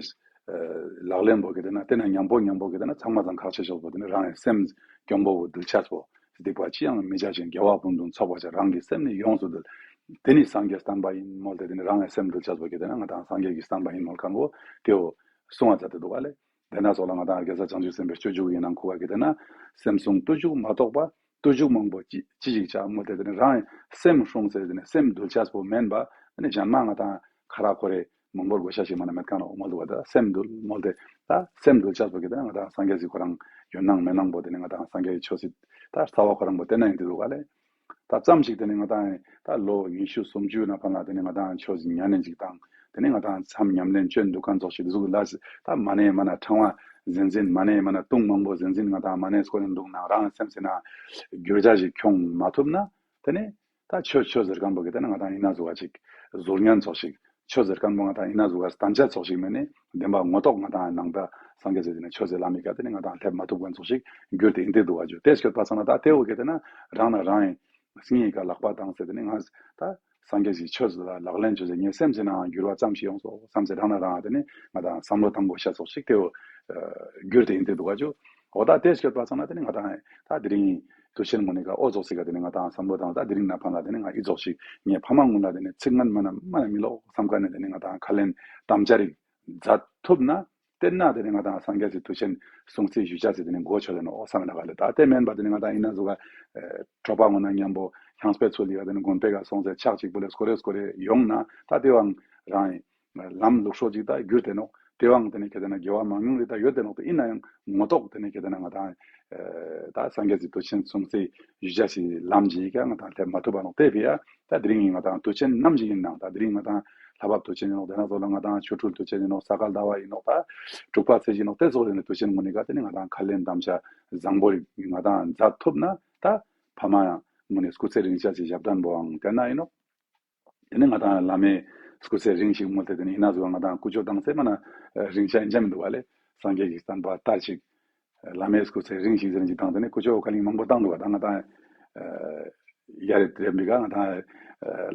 ལག་ལེན་པོ་གི་དེ་ནས་དེ་ནས་མཉམ་པོ་མཉམ་པོ་གི་དེ་ནས་ཚང་མ་ཚང་ཁག་ཆེ་ཤོས་པོ་དེ་ནས་རང་ཡང་སེམས་སྐྱོང་པོ་བོ་འདུལ་ཆ་པོ། སྡིག་པ་ཅི་ཡང་མི་བྱ་ཞིང་། དགེ་བ་ཕུན་སུམ་ཚོགས་པར་བྱ། རང་གི་སེམས་ནི་ཡོངས་སུ་འདུལ། དེ་ནི་སངས་རྒྱས་བསྟན་པ་ཡིན་མོལ་ཏེ་དེ་ནི་རང་གི་སེམས་འདུལ་བྱ་བ་གི་དེ་ནི་ང་དང་སངས་རྒྱས་ཀྱི་བསྟན་པ་ཡིན་མོལ་མཁན་པོ་དེའོ་གསུང་བ་མཛད་དེ་འདུག་ག་ལས། དེ་ན་སོགས་ལ་ང་དང་དགེ་རྩ་བྱང་ཆུབ་སེམས་དཔའི་སྤྱོད་འཇུག་ཡིན་ནང་ཁུ་བ་གི་དེ་ན་སེམས་བསྲུང་བརྟུལ་ཞུགས་མ་གཏོགས་པ། བརྟུལ་ཞུགས་མང་པོ་ཅི་ཅི་ཞིག་བྱ་མོལ་ཏེ་དེ་ནི་རང་སེམས་བསྲུང་ཟེར་དེ་ནི་སེམས་འདུལ་བྱ་པོ་མིན་པ་དེ་ནི་གཞན་མ་ང་དང་ཁ་ར་ཁོ་རེ་མང་པོར་དགོས་ཤ་ཞིག་མ་ན་མེད་མཁན་ནོ་མོལ་འདུག་བ། ད་སེམས་འདུལ་མོལ་ཏེ་ད་སེམས་འདུལ་བྱ་པོ་གི་དེ་ན་ང་དང་སངས་རྒྱས་ཀྱི་ཁོ་རང་ཡོད་སྣང་མེད་སྣང་པོ་དེ་ནི་ང་དང་སངས་རྒྱས་ཀྱི་ཆོས་སྲིད་ད་རྩ་བ་ཁོ་རང་པོ་དེ་ན་ཡིན་དེ་འདུག་ག་ལས། ད་ཙམ་ཞིག་དེ་ནི་ང་དང་ད་ལོ་ཉི་ཤུ་སུམ་ཅུ་ན་ཕན་ལ་དེ་ནི་ང་དང་ཆོས་ཉན་ནས་ཅིག་དང་དེ་ནི་ང་དང་མཚམས་ཉམས་ལེན་བཅོས་འདུག་མཁན་ཚོགས་ཤིག་འདུག་ལ། ད་མ་ཎི་མ་ན་ཕྲེང་བ་ཟིན་ཟིན་མ་ཎི་མ་ན་དུང་མང་པོ་ཟིན་ཟིན་ང་དང་མ་ཎི་སྐོར་ནས་འདུག་ན་རང་སེམས་སེ་ན་བརྗོད་བྱ་ཞིག་ཁྱོང་མ་ཐུབ་ན་དེ་ནི་ད་ཆོས་ཆོས་ཟེར་མཁན་པོ་གི་དེ་ནི་ང་དང་ཡིན་ན་ཟུག་བ་ཅིག་ཟུར་ཉན་ཚོགས་ཤིག་ཆོས་ཟེར་མཁན་པོ་ང་དང་ཡིན་ན་ཟུག་ག་སྟན་ཆ་ཚོགས་ཤིག་མེད་ནི་བདེན་པ་ངོ་ཐོག་ང་དང་ནང་པ་སངས་རྒྱས་ཟེར་དེ་ནི་ཆོས་ཟེར་ལ་མི་ག་དེ་ནི་ང་དང་སླེབས་མ་ཐུབ་མཁན་ཚོགས་ཤིག་འགྱུར་ཏེ་ཡིན་ཏེ་འདུག་བ་ཇུ་དེ་སྐྱོད་པ་སང་ན་ད་དེ་འོ་གི་དེ་ན་རང་ན་རང་ཡིན་སྙིང་ཡི་ག་ལག་པ་བཏང་ཟེར་དེ་ནི་ང་ད་སངས་རྒྱས་ཀྱི་ཆོས་ཟེར་ལ་ལག་ལེན་ཆོས་ཟེར་ངའི་སེམས་ཟེར་ནའང་འགྱུར་བ་ཙམ་ཞིག་ཡོང་སོང་བསམ་ཟེར་རང་ན་རང་དེ་ནི་ང་དང་བསམ་བློ་བཏང་དགོས་ཤ་ཚོགས་ཤིག་དེ་འོ་འགྱུར་ཏེ་ཡིན་ཏེ་འདུག་བ་ཇུ་འོ་ད་དེ་སྐྱོད་པ་སང་ན་དེ་ནི་ང་དང་ད་དེ་རིང་དུས་ཆེན་མོ་ནི་ག་ཨོ་ཚོགས་ཟེར་ག་དེ་ནི་ང་དང་བསམ་བློ་བཏང་ད་དེ་རིང་ན་ཕན་ལ་དེ་ནི་ང་ཨི་ཚོགས་ཤིག་ངའི་ཕ་མ་སྔོན་ལ་དེ་ནི་ཚིག་ངན་མ་ན་མ་ན་མི་ལོག་བསམ་ག་ནས་དེ་ནི་ང་དང་ཁ་ལེན་དམ་བཅའ་རིག་མཛད་ཐུབ་ན། དེ་ན་དེ་ནི་ང་དང་སངས་རྒྱས་ཀྱི་དུས་ཆེན་སྲུང་བརྩི་ཞུ་བྱ་ཟེར་དེ་ནི་གོ་ཆོད་དེ་ནོ་བསམ་ན་ག་ལེ། ད་དེ་མིན་པ་དེ་ནི་ང་དང་ཡིན་ན་ཟུག་ག་ཨེ་དྲོ་པ་ངོ་ན་མཉམ་པོ་ཤངས་པའི་ཚུལ་ལི་ག་དེ་ནི་དགོན་པའི་ག་སོང་ཚེ་ཕྱག་གཅིག་པུ་ལས་སྐོར་རེ་སྐོར་རེ་ཡོང་ན་ད་དེ་བའང་རང་ཡིན། ལམ་ལུགས་སྲོལ་ཅིག་ད་གྱུར་ཏེ་ནོག་དེ་བའང་དེ་ནི་ཁེ་ཏེ་ན་དགེ་བ་མང་ཉུང་རེ་ད་ཡོད་དེ་ནོག་དེ་ཡིན་ན་ཡང་ངོ་ཐོག་དེ་ནི་ཁེ་ཏེ་ན་ང་དང་ཨེ་ད་སངས་རྒྱས་ཀྱི་དུས་ཆེན་སྲུང་བརྩི་ཞུ་བྱ་ཞིག་ལམ་ཅིག་ག་ང་དང་སླེབས་མ་ཐུབ་པ་ནོག་དེ་བས་ཡ་ད་དེ་རིང་ཡིན་ང་དང་དུས་ཆེན་ནམ་ཞིག་ཡིན་ནང་ད་དེ་རིང་ང་དང་ལྷ་བབས་དུས་ཆེན་ཡིན་ནོག་དེ་ན་ཚོ་ལ་ང་དང་ཆོ་འཕྲུལ་དུས་ཆེན་ཡིན་ནོག་ས་ག་ཟླ་བ་ཡིན་ནོག་ད་དྲུག་པ་ཚེས་བཞི་ཡིན་ནོག་དེ་ཚོ་དེ་ནི་དུས་ཆེན་ངོ་ནི་ག་དེ་ནི་ང་དང་ཁ་ལན་གདམ་བྱ་བཟང་པོ་ང་དང་མཛད་ཐུབ་ན་ད་ཕ་མ་ཡང་ངོ་ནི་སྐུ་ཚེ་རིང་བྱ་ཞིག་ཞབས་བརྟན་པོའང་དེ་ན་ཡིན་ནོག་དེ་ནས་ང་དང་བླ་མའི་སྐུ་ཚེ་རིང་ཞིག་མོལ་ཏེ་དེ་ནས་ཡིན་ན་ཟུག་ང་དང་ཀུ་ཅོ་བཏང་ཚེ་མ་ན་རིང་ཆ་ཡིན་ཆ་མི་འདུག་བ་ལེ། སངས་རྒྱས་ཀྱི་བསྟན་པ་དར་ཞིག་བླ་མའི་སྐུ་ཚེ་རིང་ཞིག་ཟེར་ཞིག་བཏང་དེ་ནས་ཀུ་ཅོ་ཁ་ལིང་མང་པོ་བཏང་འདུག་བ། ད་ང་དང་ཡ་རེ་དེ་འབི་ག་ང་དང་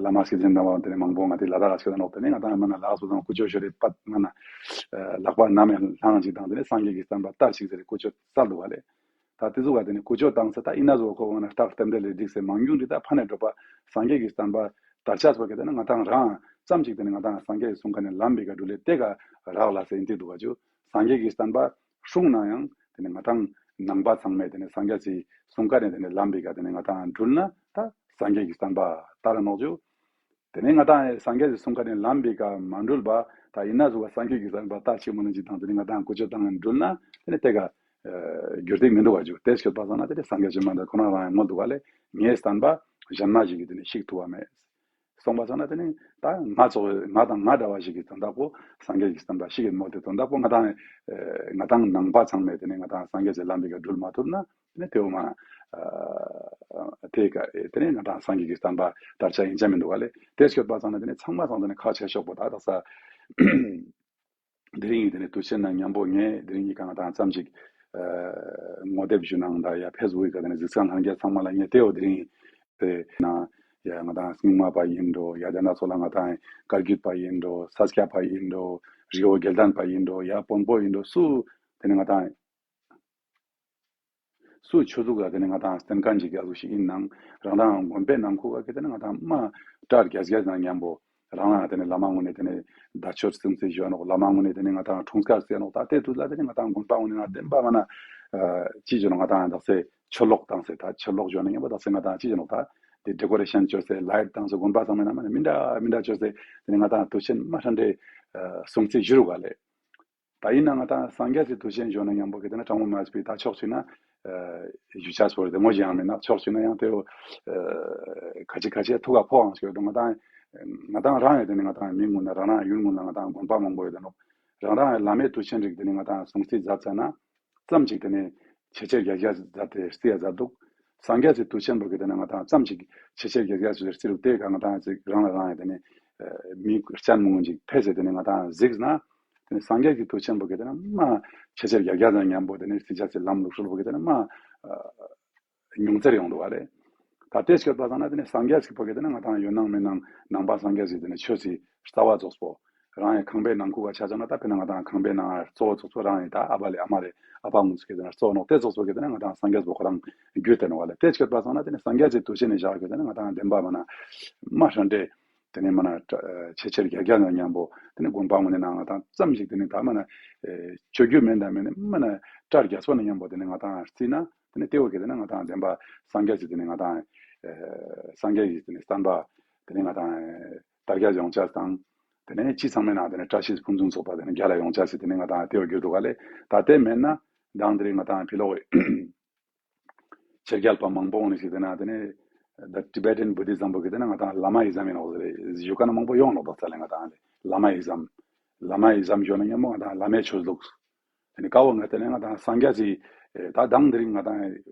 བླ་མ་སྐྱེས་ཆེན་དམ་པ་དེ་ནས་མང་པོ་ང་དེ་ལ་དྭགས་ལ་ཞིག་ད་ནོག་དེ་ནས་ང་དང་མ་ན་ལགས་སུ་དང་ཀུ་ཅོ་ཞོ་རེ་པད་མ་ན་ལག་པ་ནམ་ཡང་ལྷང་ཞིག་བཏང་དེ་ནས་སངས་རྒྱས་ཀྱི་བསྟན་པ་དར་ཞིག་ཟེར་ཀུ་ཅོ་སལ་འདུག་བ་ལེ། ད་དེ་ཟུག་ག་དེ་ནི་ཀུ་ཅོ་བཏང་ས་ད་ཡིན་ན་ཟུག་ཁོ་བོ་ན་རྟགས་རྟེན་འབྲེལ་ལས་སྒྲིག་སེ་མང་ཉུང་འདི་ད་ཕ་ནས་འགྲོ་པ་སངས་རྒྱས་ཀྱི་བསྟན་པ་དར་ཆགས་སོ་གི་དེ་ནི་ང་དང་རང་ཙམ་ཅིག་དེ་ནི་ང་དང་སངས་རྒྱས་ཀྱི་གསུང་ཁ་ནས་ལམ་པའི་ག་འགྲུལ་ལས་དེ་ག་རག་ལ་སེ་ཡིན་དེ་འདུག་ག་ཅུ། སངས་རྒྱས་ཀྱི་བསྟན་པ་སྲུང་ན་ཡང་དེ་ནི་ང་དང་ནང་པ་ཚང་མས་དེ་ནི་སངས་རྒྱས་ཀྱི་གསུང་ཁ་ནས་དེ་ནི་ལམ་པའི་ག་དེ་ནི་ང་དང་འགྲུལ་ན་ད་སངས་རྒྱས་ཀྱི་བསྟན་པ་དར་ནོག་ཅུ། དེ་ནས་ང་དང་སངས་རྒྱས་ཀྱི་གསུང་ཁ་ནས་ལམ་པའི་ཀ་མ་འགྲུལ་བ་ད་ཡིན་ན་ཟུག་བ་སངས་རྒྱས་ཀྱི་བསྟན་པ་ད་ཆེ་མོ་ནི་ཅིག་དང་དེ་ནས་ང་དང་ཀུ་ཅོ་བཏང་ནས་འགྲུལ་ན་དེ་ནས་དེ་ག་རྒྱུར་དེ་མི་འདུག་བ་ཅུ། དེ་སྐྱོད་པ་སང་ན་དེ་ནས་སངས་རྒྱས་ཆེན་མ་འདི་ཁོ་ན་རང་ཡང་མོལ་འདུག་བ་ལས་ངའི་བསྟན་པ་གཞན་མ་ཞིག་གིས་དེ་ནས་ཤིག་ཐུབ་བ་མེད། སོང་པ་སང་ན་དེ་ནས་ད་ང་ཚོ་ང་དང་ང་འདྲ་བ་ཞིག་གིས་དོན་དག་པོ་སངས་རྒྱས་ཀྱི་བསྟན་པ་ཤིག་གིས་མོལ་ཏེ་དོན་དག་པོ་ང་དང་ང་དང་ནང་པ་ཚང་མས་དེ་ནས་ང་དང་སངས་རྒྱས་ཀྱི་ལམ་པའི་ཀ་འགྲུལ་མ་ཐུབ་ན། ནི་དེའོ་མ། དེ་ག་དེ་ནས་ང་དང་སངས་རྒྱས་ཀྱི་བསྟན་པ་དར་ཆ་ཡིན་ཆ་མི་འདུག་ག་ལེ། དེ་སྐྱོད་པ་ཚང་ན་དེ་ནས་ཚང་མ་ཚང་དེ་ནས་ཁ་ཆེ་ཤོག་པོ་ད་དག་ས། དེ་རིང་དེ་ནས་དུས་ཆེན་ན་མཉམ་པོ་ངས་དེ་རིང་གི་གང་དང་ཙམ་ཅིག་ངོ་དེབ་ཞུ་ནང་ད་ཡ་ཕེ་སི་བུག་ག་དེ་ནས་གཟིགས་ས་ལྷན་རྒྱས་ཚང་མ་ལ་ངས་དེའོ་དེ་རིང་དེ་ན་ཡ་ང་དང་རྙིང་མ་པ་ཡིན་འགྲོ་ཡ་དེ་ན་ཚོ་ལ་ང་དང་བཀའ་བརྒྱུད་པ་ཡིན་འགྲོ་ས་སྐྱ་པ་ཡིན་འགྲོ་རི་བོ་དགེ་ལྡན་པ་ཡིན་འགྲོ་ཡ་དཔོན་པོ་ཡིན་འགྲོ་སུ་དེ་ནས་ང་དང་སུ་ཆོས་ལུགས་ལ་དེ་ནས་ང་དང་བསྟེན་མཁན་ཅིག་ཡག་ཤོས་ཤིག་ཡིན་ནང་རང་རང་དགོན་པའི་ནང་ཁུལ་ག་གི་དེ་ནས་ང་དང་མ་སྐྲ་རྒྱས་རྒྱས་ནང་མཉམ་པོ་རང་རང་དེ་ནས་བླ་མ་ངོས་ནས་དེ་ནས་བརྡ་ཆོས་སེམས་སེ་ཞུ་ནོག་བླ་མ་ངོས་ནས་དེ་ནས་ང་དང་འཁྲུངས་སྐར་སེ་ནོག་ད་དེ་དུས་ལ་དེ་ནས་ང་དང་དགོན་པ་ངོས་ནས་ང་བདེན་པ་མ་ན་ཅི་ཞུ་ནོག་ང་དང་དག་སེ་ཆོས་ལོག་བཏང་སེ་ད་ཆོས་ལོག་ཞུ་ན་མཉམ་པོ་དག་སེ་ང་དང་ཅི་ཞུ་ནོག་ད་དེ་ཌེ་ཀོ་རེ་ཤན་བཅོས་སེ་ལའིཊ་བཏང་སེ་དགོན་པ་ཚང་མའི་ནང་མ་ནས་མི་འདྲ་མི་འདྲ་བཅོས་སེ་དེ་ནས་ང་དང་དུས་ཆེན་མ་ཧྲན་ཏེ་སྲུང་བརྩི་ཞུ་རུ་ག་ལེ། ད་ཡིན་ན་ང་དང་སངས་རྒྱས་ཀྱི་དུས་ཆེན་ཞུ་ན་མཉམ་པོ་གི་དེ་ན་དྲང་མོ་མ་ཟིག་པའི་ད་ཕྱོགས་གཅིག་ན་ཞུ་བྱ་སོར་དེ་མོ་ཞིག་ཡང་མིན་ན་ཕྱོགས་གཅིག་ན་ཡང་དེ་ཁ་ཆེ་ཁ་ཆེ་ཐུག་ག་ཕོག་ཨང་ཞུ་དུ་ང་དང་ང་དང་རང་ཡོད་དེ་ནི་ང་དང་མི་ངུ་ན་རང་རང་ཡུལ་ངུ་ན་ང་དང་དགོན་པ་མང་པོ་ཡོད་དེ་ནོ། རང་རང་བླ་མའི་དུས་ཆེན་རིགས་དེ་ནི་ང་དང་སྲུང་བརྩི་མཛད་ཙ་ན་ཙམ་ཅིག་དེ་ནི་ཆེ་ཆེར་རྒྱ་རྒྱ་མཛད་དེ་རྩི་ཡ་མཛད་འདུག་སངས་རྒྱས་ཀྱི་དུས་ཆེན་པོ་གི་དེ་ནི་ང་དང་ཙམ་ཅིག་ཆེ་ཆེར་རྒྱ་རྒྱ་མཛད་རྩི་རུ་དེ་ག་ང་དང་ཅིག་རང་ལ་རང་ཡ་དེ་ནི་མི་སྤྱན་མང་ཅིག་ཕེ་སེ་དེ་ནི་ང་དང་གཟིགས་ན། དེ་ནི་སངས་རྒྱས་ཀྱི་དུས་ཆེན་པོ་གི་དེ་ནི་མ་ཆེ་ཆེར་རྒྱ་རྒྱ་དང་མཉམ་པོ་དེ་ནི་རྩི་ཆ་ཚེ་ལམ་ལུགས་སྲོལ་པོ་གི་དེ་ནི་མ་ཉུང་ཙེར་ཡོང་འདུག་བ་རེད། ད་ལྟའི་སྐྱོད་པ་ཚང་ན་དེ་ནི་སངས་རྒྱས་ཀྱི་བོད་ཀྱི་དེ་ནི་ང་དང་ཡོད་ནང་མེད་ནང་ནང་པ་སངས་རྒྱས་ཀྱི་དེ་ནི་ཆོས་སི་རྩ་བ་རྫོགས་པོ། རང་ཡང་ཁང་པའི་ནང་ཁུག་ག་ཆ་ཆ་ན་ད་དཔེར་ན་ང་དང་ཁང་པའི་ནང་གཙོ་བོ་རྫོགས་པོ་རང་ཡིན། ད་ཨ་བ་ལས་ཨ་མ་རེད། ཨ་ཕ་ངོ་ཚུ་གི་དེ་ནི་གཙོ་བོ་ནོག་དེ་རྫོགས་པོ་གི་དེ་ནི་ང་དང་སངས་རྒྱས་པོ་ཁོ་རང་རྒྱུད་དེ་ནོག་བ་ལས། དེ་སྐྱོད་པ་ཚང་ན་དེ་ནི་སངས་རྒྱས་ཀྱི་དུས་ཆེན་ནི་བཞག་གི་དེ་ནི་ང་དང་བདེན་པ་མ་ན་མ་ཧྲན་ཏེ། དེ་ནས་མ་ན་ཆེ་ཆེར་རྒྱ་རྒྱ་ན་མཉམ་པོ་དེ་ནས་དགོན་པ་ངོ་ནས་ནང་ང་དང་ཙམ་ཞིག་དེ་ནས་ད་མ་ན་ཆོས་བརྒྱུད་མེད་འདྲ་མེད་ནས་མ་ན་སྐྲ་རྒྱ་སོ་ནས་མཉམ་པོ་དེ་ནས་ང་དང་རྩིས་ན་དེ་ནས་དེ་བོ་གི་དེ་ནས་ང་དང་བདེན་པ་སངས་རྒྱས་ཀྱི་དེ་ནས་ང་དང་སངས་རྒྱས་ཀྱི་དེ་ནས་བསྟན་པ་དེ་ནས་ང་དང་དར་རྒྱས་ཡོང་ཆ་དང་། དེ་ནས་ཅི་ཚང་མའི་ནང་དེ་ནས་བཀྲ་ཤིས་ཕུན་སུམ་ཚོགས་པ་དེ་ནས་རྒྱ་ལ་ཡོང་ཆ་སི་དེ་ནས་ང་དང་དེ་བོ་གྱུར་འདུག་ག་ལེ། ད་དེ་མེད་ན་མདང་དེ་རིང་ང་དང་ཕི་ལོག་ཆེ་རྒྱལ་པ་མང་པོ་ནི་ཞིག་དེ་ན་དེ་ནས་The Tibetan Buddhism བོ་གི་དེ་ན་ང་དང་བླ་མ་ཨི་ཛམ་ཡིན་ནོག་ཟེར་རེད། ཞུ་མཁན་མང་པོ་ཡོང་ནོག་ད་ས་ལེ། ང་དང་ལེ་བླ་མ་ཨི་ཛམ། བླ་མ་ཨི་ཛམ་ཞུ་ན་མཉམ་པོ་ང་དང་བླ་མའི་ཆོས་ལུགས། དེ་ནི་ཀ་བོ་ང་དེ་ནས་ང་དང་སངས་རྒྱས་ཀྱི་ད་དང་དེ་རིང་ང་དང་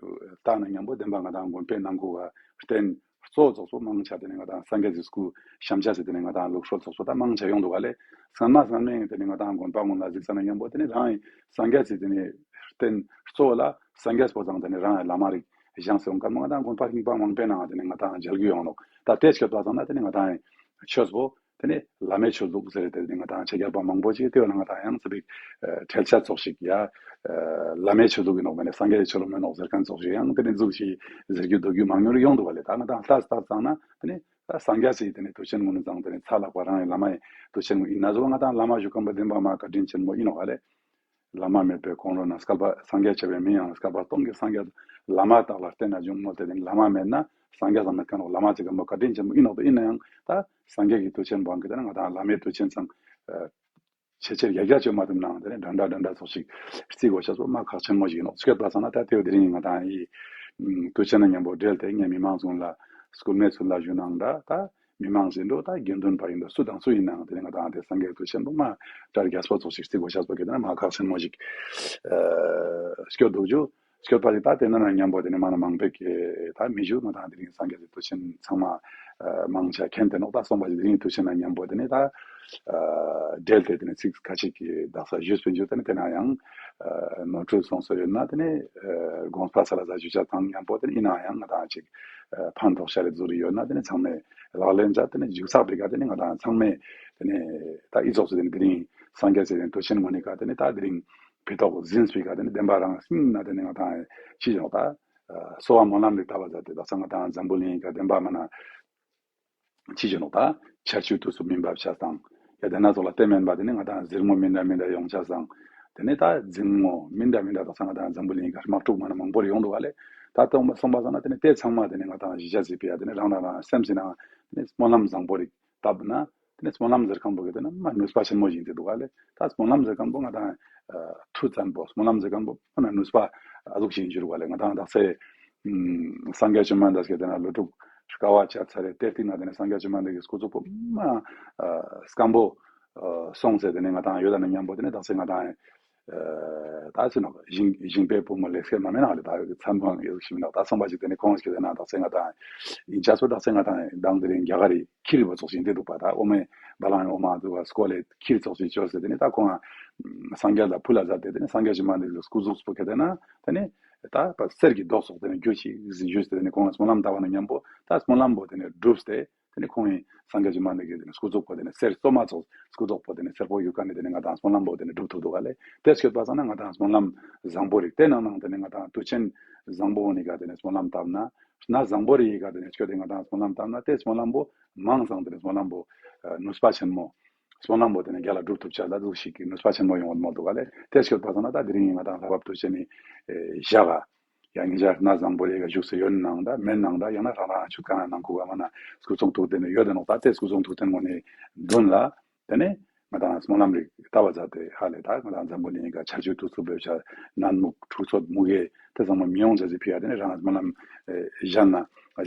ལྟ་ན་མཉམ་པོ་བདེན་པ་ང་དང་དགོན་པའི་ནང་ཁུལ་ག་རྟེན་གཙོ་བོ་ཚོགས་གཙོ་མང་ཆ་དེ་ནས་ང་དང་སངས་རྒྱས་ཀྱི་སྐུ་བཤམས་ཆ་ཟེར་དེ་ནས་ང་དང་ལུགས་སྲོལ་ཚོགས་གཙོ་ད་མང་ཆ་ཡོང་འདུག་ག་ལེ། སྔན་མ་སྔན་མའི་དེ་ནས་ང་དང་དགོན་པ་ངོ་ལ་གཟིགས་ས་ན་མཉམ་པོ་དེ་ནས་རང་ཡིན་སངས་རྒྱས་ཀྱི་དེ་ནས་རྟེན་གཙོ་བོ་ལ་སངས་རྒྱས་པོ་ཚང་དེ་ནས་རང་ཡང་བླ་མ་རིགས་བཞེངས་སེ་ཡོང་སྐབས་ང་དང་དགོན་པ་རྙིང་པ་མང་པོའི་ནང་དེ་ནས་ང་དང་མཇལ་རྒྱུ་ཡོང་ནོག་ད་དེ་ཆོས་པ་ཚང་ན་དེ་ནས་ང་དང་ཆོས་པོ་དེ་ནས་བླ་མའི་ཆོས་ལུགས་ཟེར་ཏེ་དེ་ང་དང་ཆེ་རྒྱལ་པ་མང་པོ་ཅིག་དེ་བ་ལ་ང་དང་ཡང་ཚ་བིག་ཁྲེལ་ཆ་ཚོགས་ཤིག་ཡ། བླ་མའི་ཆོས་ལུགས་ཡིན་ནོག་མེད་ནས་སངས་རྒྱས་ཀྱི་ཆོས་ལུགས་མེད་ནོག་ཟེར་མཁན་ཚོགས་ཤིག་ཡང་དེ་ནས་འཛུགས་ཤིག་ཟེར་རྒྱུ་འདོད་རྒྱུ་མང་ཉུང་རེ་ཡོང་འདུག་བ་ལས། ད་ང་དང་ལྟ་ལྟ་ཙང་ན་དེ་ནས་ད་སངས་རྒྱས་སི་དེ་ནས་དུས་ཆེན་ངོ་ནས་ཙང་དེ་ནས་ཚ་ལག་པ་རང་ཡི་བླ་མ་ཡི་དུས་ཆེན་ངོ་ཡིན་ན་ཟོ་ང་དང་བླ་མ་ཞུ་ཁམས་པ་བདེན་པ་མ་བཀའ་དྲིན་ཆེན་མོ་ཡིན་ནོག་བ་ལས། བླ་མ་མེད་པའི་གོང་རོལ་ན་བསྐལ་པ་སངས་རྒྱས་བྱ་བའི་མིང་ཡང་བསྐལ་པ་སྟོང་གི་སངས་རྒྱས། བླ་མ་དག་ལ་བརྟེན་ན་འབྱུང་མོད་དེ། དེ་ནི་བླ་མ་མེད་ན་སངས་རྒྱས་ཙམ་མེད་མཁན་ནོ། བླ་མ་ཅིག་གམ་པོ་བཀའ་དྲིན་ཆེན་པོ་ཡིན་ནོ་དེ། ཡིན་ན་ཡང་ད་སངས་རྒྱས་ཀྱི་དུས་ཆེན་པོའང་གི་དེ་ནི་ང་དང་བླ་མའི་དུས་ཆེན་ཚང་ཆེ་ཆེར་ཡར་རྒྱས་བྱེད་མ་ཐུབ་ནའང་དེ་ནི་འདྲ་འདྲ་འདྲ་འདྲ་ཚོགས་ཤིག་རྩིས་དགོས་ཤ་སོ་མ་ཁག་ཆེན་མོ་ཞིག་ཡིན་ནོ། སྐྱོད་པ་སང་ན་ད་དེའུ་དེ་རིང་ང་དང་ཡི་དུས་ཆེན་ན་མཉམ་པོ་འབྲེལ་ཏེ་ངས་མི་མང་ཚུན་ལ་སྐུལ་མའི་ཚུལ་ལ་ཞུ་ནའང་འདྲ། ད་མི་མང་ཟིན་འགྲོ་ད་དགེ་འདུན་པ་ཡིན་འགྲོ་སུ་དང་སུ་ཡིན་ནའང་དེ་ནི་ང་དང་དེ་སངས་རྒྱས་དུས་ཆེན་པོ་མ་གྲ་རྒྱས་པོ་ཚོགས་ཤིག་རྩིས་དགོས་ཤ་སོ་གི་དེ་ནི་མ་ཁག་ཆེན་མོ་ཞིག་སྐྱོད་འདུག་ཅུ། སྐྱོད་པ་ཞིག་ད་དེ་ན་ན་མཉམ་པོ་དེ་ནི་མ་ན་མང་པོ་གི་ད་མི་ཞུ། ང་དང་དེ་རིང་སངས་རྒྱས་ཀྱི་དུས་ཆེན་ཚང་མ་མང་ཆ་མཁྱེན་ཏེ་ནོ། ད་སོང་པ་ཞིག་དེ་རིང་དུས་ཆེན་ན་མཉམ་པོ་དེ་ནི་ད་འབྲེལ་ཏེ་དེ་ནི་ཚིག་ཁ་ཅིག་གི་དག་ས་ཞུས་པའི་འཇུ། དེ་ནི་དེ་ན་ཡང་ནོར་འཁྲུལ་སོང་སོ་ཡོད་ན་དེ་ནི་དགོངས་པ་ས་ལ་ས་ཞུ་ཆ་དང་མཉམ་པོ་དེ་ནི་ཡིན་ན་ཡང་ང་དང་ཅིག་ཕན་ཐོགས་ཤ་རེ་ཟུར་ཡོད་ན་དེ་ནི་ཚང་མས་ལག་ལེན་བྱ། དེ་ནི་འཇུག་ཚགས་པའི་ཀ་དེ་ནི་ང་དང་ཚང་མས་དེ་ནི་ད་ཨི་ཙོགས་སུ་དེ་ནི་དེ་རིང་སངས་རྒྱས་ཟེར་དེ་ནི་དུས་ཆེན་ངོ་ནི་ཀ་དེ་ནི་ད་དེ་རིང་ཕི་ཏོག་ཟིན་སྤེ་ཀ་དེ་ནི་བདེན་པ་རང་སིང་ན་དེ་ནི་ང་དང་ཅི་ཡོང་ད་གསོལ་བ་སྨོན་ལམ་རིགས་བཏབ་པ་ཟ་དེ་ད་ས་ང་དང་འཛམ་བུ་གླིང་ཀ་བདེན་པ་མ་ན་ཅི་ཡོང་ད་ཆར་ཆུ་དུས་སུ་མིན་པ་བྱ་སང་། ཡ་དེ་ན་ཚོགས་ལ་བརྟེན་མེན་པ་དེ་ནི་ང་དང་ཟིར་མོ་མི་འདྲ་མི་འདྲ་ཡོང་ཆ་སང་། དེ་ནི་ད་རྫིང་མོ་མི་འདྲ་མི་འདྲ་ད་ས་ང་དང་འཛམ་བུ་གླིང་ཀ་དམག་འཁྲུག་མ་ན་མང་པོར་ཡོང་འདུག་ག་ལེ། ད་སྟོང་པ་སོང་པ་སང་ན་དེ་ནི་དེ་ཚང་མ་དེ་ནི་ང་དང་གཞི་ཆ་ཟིག་པའི་ཡ་དེ་ནི་རང་རང་རང་སེམས་སི་ནང་དེ་ནི་སྨོན་ལམ་བཟང་པོ་རིགས་བཏབ་ན། དེ་ནས་སྨོན་ལམ་ཟེར་མཁན་པོ་གི་དེ་ནི་མ་ནུས་པ་ཆེན་མོ་ཞིག་དེ་འདུག་ག་ལེ། ད་སྨོན་ལམ་ཟེར་མཁན་པོ་ང་དང་ཐུ་ཙན་པོ་སྨོན་ལམ་ཟེར་མཁན་པོ་མ་ན་ནུས་པ་ཨ་ཟུག་ཞིག་འགྱུར་བ་ལེ། ང་དང་དག་ས་སངས་རྒྱས་བཅོམ་ལྡན་འདས་ཀྱི་དེ་ན་ལོ་དྲུག་དཀའ་བ་སྤྱད་ཚར་རེ་དེ་སྟིང་ན་དེ་ནས་སངས་རྒྱས་བཅོམ་ལྡན་འདས་ཀྱི་སྐུ་གཟུགས་པོ་མ་སྐམ་པོ་སོང་ཚེ་དེ་ནས་ང་དང་ཡོད་ན་མཉམ་པོ་དེ་ནས་དག་ས་ང་དང་ད་ཚེ་ནོ་ཞིང་ཞིང་པའི་བུ་མོ་ལེགས་སྐྱེས་མ་མེད་ན་ལེ། ད་ཚན་པོ་ཡོད་ཞིག་མི་འདུག་ད་ཚང་པ་ཞིག་དེ་ནས་ཁོང་ཞིག་དེ་ན་དག་ས་ང་དང་ཡིན་ཆ་སོ་དག་ས་ང་དང་དང་དེ་རིང་རྒྱ་གར་རི་ཁྱི་རི་བ་ཚོགས་ཤིང་དེ་འདུག་པ། ད་ཨོ་མའི་བ་ལང་ཨོ་མ་འདུག་པ་སྐོར་ལས་ཁྱི་རི་ཚོགས་ཤིང་བཅོས་ཟེར་དེ་ནི་ད་ཁོང་སངས་རྒྱས་ལ་ཕུལ་ལ་ཟ་དེ་དེ་ནི་སངས་རྒྱས་ཀྱི་མ་འདི་སྐུ་གཟུགས་སུ་ཕུལ་ཁ་དེ་ན་དེ་ནི་ད་པ་གསེར་གྱི་མདོག་སོགས་དེ་ནི་རྒྱུ་ཞིག་ཟིན་རྒྱུ་ཞིག་དེ་ནི་ཁོང་ལ་སྨོན་ལམ་བཏབ་པ་ན་མཉམ་པོ་ད་སྨོན་ལམ་པོ་དེ་ནི་འགྲུབ་སྟེ་དེ་ནི་ཁོང་ཡིན་སངས་རྒྱས་ཀྱི་མ་འདི་གི་དེ་ནི་སྐུ་གཟུགས་པོ་དེ་ནི་གསེར་བཙོ་མ་ཚོགས་སྐུ་གཟུགས་པོ་དེ་ནི་སེར་པོ་ཡུ་ཀ་ནི་དེ་ནི་ང་དང་སྨོན་ལམ་པོ་དེ་ནི་འགྲུབ་ཐུབ་འདུག་ག་ལེ། དེ་སྐྱོད་པ་སང་ན་ང་དང་སྨོན་ལམ་བཟང་པོ་རིགས་དེ་ནང་ནང་དེ་ནི་ང་དང་དུས་ཆེན་བཟང་པོ་ནི་ག་དེ་ནི་སྨོན་ལམ་བཏབ་ན། ན་བཟང་པོ་རེ་ཡི་ག་དེ་ནས་སྐྱོད་དེ་ང་དང་སྨོན་ལམ་བཏབ་ན་དེ་སྨོན་ལམ་པོ་མང་སང་དེ་ནས་སྨོན་ལམ་པོ་ནུས་པ་ཆེན་མོ། སྨོན་ལམ་པོ་དེ་ནས་རྒྱ་ལ་སྒྲུབ་ཐུབ་ཆ་ལ་འདུག་ཞིག་གི་ནུས་པ་ཆེན་མོ་ཡོང་བ་མོ་འདུག་ག་ལེ། དེ་སྐྱོད་པ་སང་ན་ད་དེ་རིང་ང་དང་ལྷ་བབ་ཏུ་བྱས་ནས་བཞག་ག་ཡང་ཉིན་ཞག་ན་བཟང་པོ་རེ་ག་བཞུགས་སུ་ཡོད་ནང་ད་མེད་ནང་ད་ཡང་ན་རང་རང་ཆུ་ཁ་ན་ནང་ཁུག་ག་མ་ན་སྐུ་གསུང་ཐུགས་རྟེན་ནས་ཡོད་དེ་ནོ། ད་དེ་སྐུ་གསུང་ཐུགས་རྟེན་ངོ་ནས་མདུན་ལ། དེ་ནས་ང་དང་སྨོན་ལམ་རིགས་ལྟ་བ་མཛད་དེ་ཧ་ལས་ད་ང་དང་འཛམ་བུ་གླིང་ག་ཆར་ཆུ་དུས་སུ་འབེབས་བྱ་ནད་མུག་འཁྲུག་རྩོད་མུ་གེ་དེ་ཚང་མ་མི་ཡོང་བྱ་ཟིག་ཕི་ཡ་དེ་ནས་རང་སྨོན་ལམ་བཞག་ན་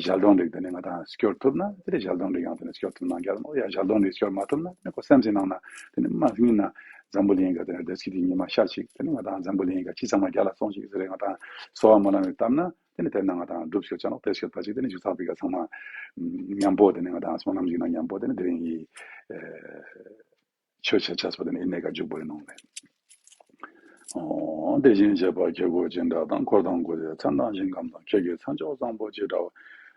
ཞལ་འདོན་རིགས་དེ་ནས་ང་དང་སྐྱོར་ཐུབ་ན་དེ་ནས་ཞལ་འདོན་རིགས་ཡང་དེ་ནས་སྐྱོར་ཐུབ་ན་རྒྱལ་མོ་ཡ་ཞལ་འདོན་རིགས་སྐྱོར་མ་ཐུབ་ན་དེ་ནས་ཁོ་སེམས་ཅན་ནང་ན་དེ་ནས་མ་སྙིང་ན་འཛམ་བུ་གླིང་ག་དེ་ནས་བདེ་སྐྱིད་ཀྱི་ཉི་མ་ཤར་ཅིག་དེ་ནས་ང་དང་འཛམ་བུ་གླིང་ག་ཅི་ཚང་མ་རྒྱལ་ལ་སོང་ཞིག་ཟེར་རེ་ང་དང་གསོལ་བ་སྨོན་ལམ་རིགས་བཏབ་ན། དེ་ནི་དེ་ན་ང་དང་སྒྲུབ་ཤོད་ཅ་ནོ་དེ་ཤོད་པ་ཅིག་དེ་ནི་ཞུ་ཚགས་པའི་ག་ཚང་མ་མཉམ་པོ་དེ་ནི་ང་དང་སྨོན་ལམ་ཞིག་ན་མཉམ་པོ་དེ་ནི་དེ་རིང་ཡི་ཆོས་བྱེད་ཆགས་པ་དེ་ནི་ཡིན་ནས་ག་འཇུག་པོ་ཡིན་ནོ་ལེ། ཨོ་དེ་བཞིན་གཤེགས་པ་ཁྱེད་སྐུ་ཅི་འདྲ་དང་འཁོར་དང་སྐུ་ཚེ་མཚན་དང་ཞིང་ཁམས་དང་ཁྱེད་ཀྱི་མཚན་མཆོག་བཟང་པོ་ཅི་འདྲ་བ་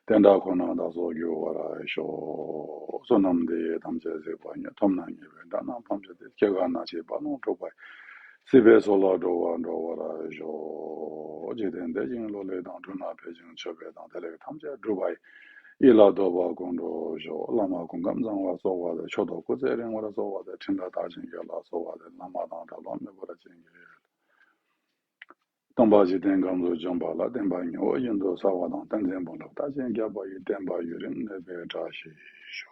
དེ་འདྲ་ཁོ་ན་བདག་སོགས་འགྱུར་བར་ཤོག་བསོད་ནམས་འདི་ཡིས་ཐམས་ཅད་གཟིགས་པ་ཉིད། ཐོབ་ནས་ཉེས་པའི་དགྲ་རྣམས་ཕམ་བྱས་ཏེ། སྐྱེ་རྒ་ན་འཆིའི་རྦ་ཀློང་འཁྲུགས་པ་ཡི། སྲིད་པའི་མཚོ་ལས་འགྲོ་བ་སྒྲོལ་བར་ཤོག་འཇིག་རྟེན་བདེ་ཞིང་ལོ་ལེགས་དང་། འབྲུ་སྣ་འཕེལ་ཞིང་མཆོད་པའི་མཐར། བདེ་ལེགས་ཐམས་ཅད་འགྲུབ་པ་ཡི། ཡིད་ལ་འདོད་པ་ཀུན་འགྲུབ་ཤོག་བླ་མ་སྐུ་ཁམས་བཟང་བར་གསོལ་བ་འདེབས། མཆོག་ཐུན་སྐུ་ཚེ་རིང་བར་གསོལ་བ་འདེབས། འཕྲིན་ལས་མཐར་ཕྱིན་རྒྱས་ལ་གསོལ་བ་འདེབས། བླ་མ་དང་གྲྭ་ལོག་མི་བར་བྱིན་གྱིས་རློབས། སྟོན་པ་འཇིག་རྟེན་ཁམས་སུ་བྱོན་པ་ལ། བསྟན་པ་དངོས་པོ་བཞིན་དུ་གསལ་བ་དང་། བསྟན་འཛིན་དཔུང་གྲུབ་མཐར་ཕྱིན་རྒྱས་པ་ཡི། བསྟན་པ་ཡུན་རིང་གནས་པའི་བཀྲ་ཤིས་ཤོག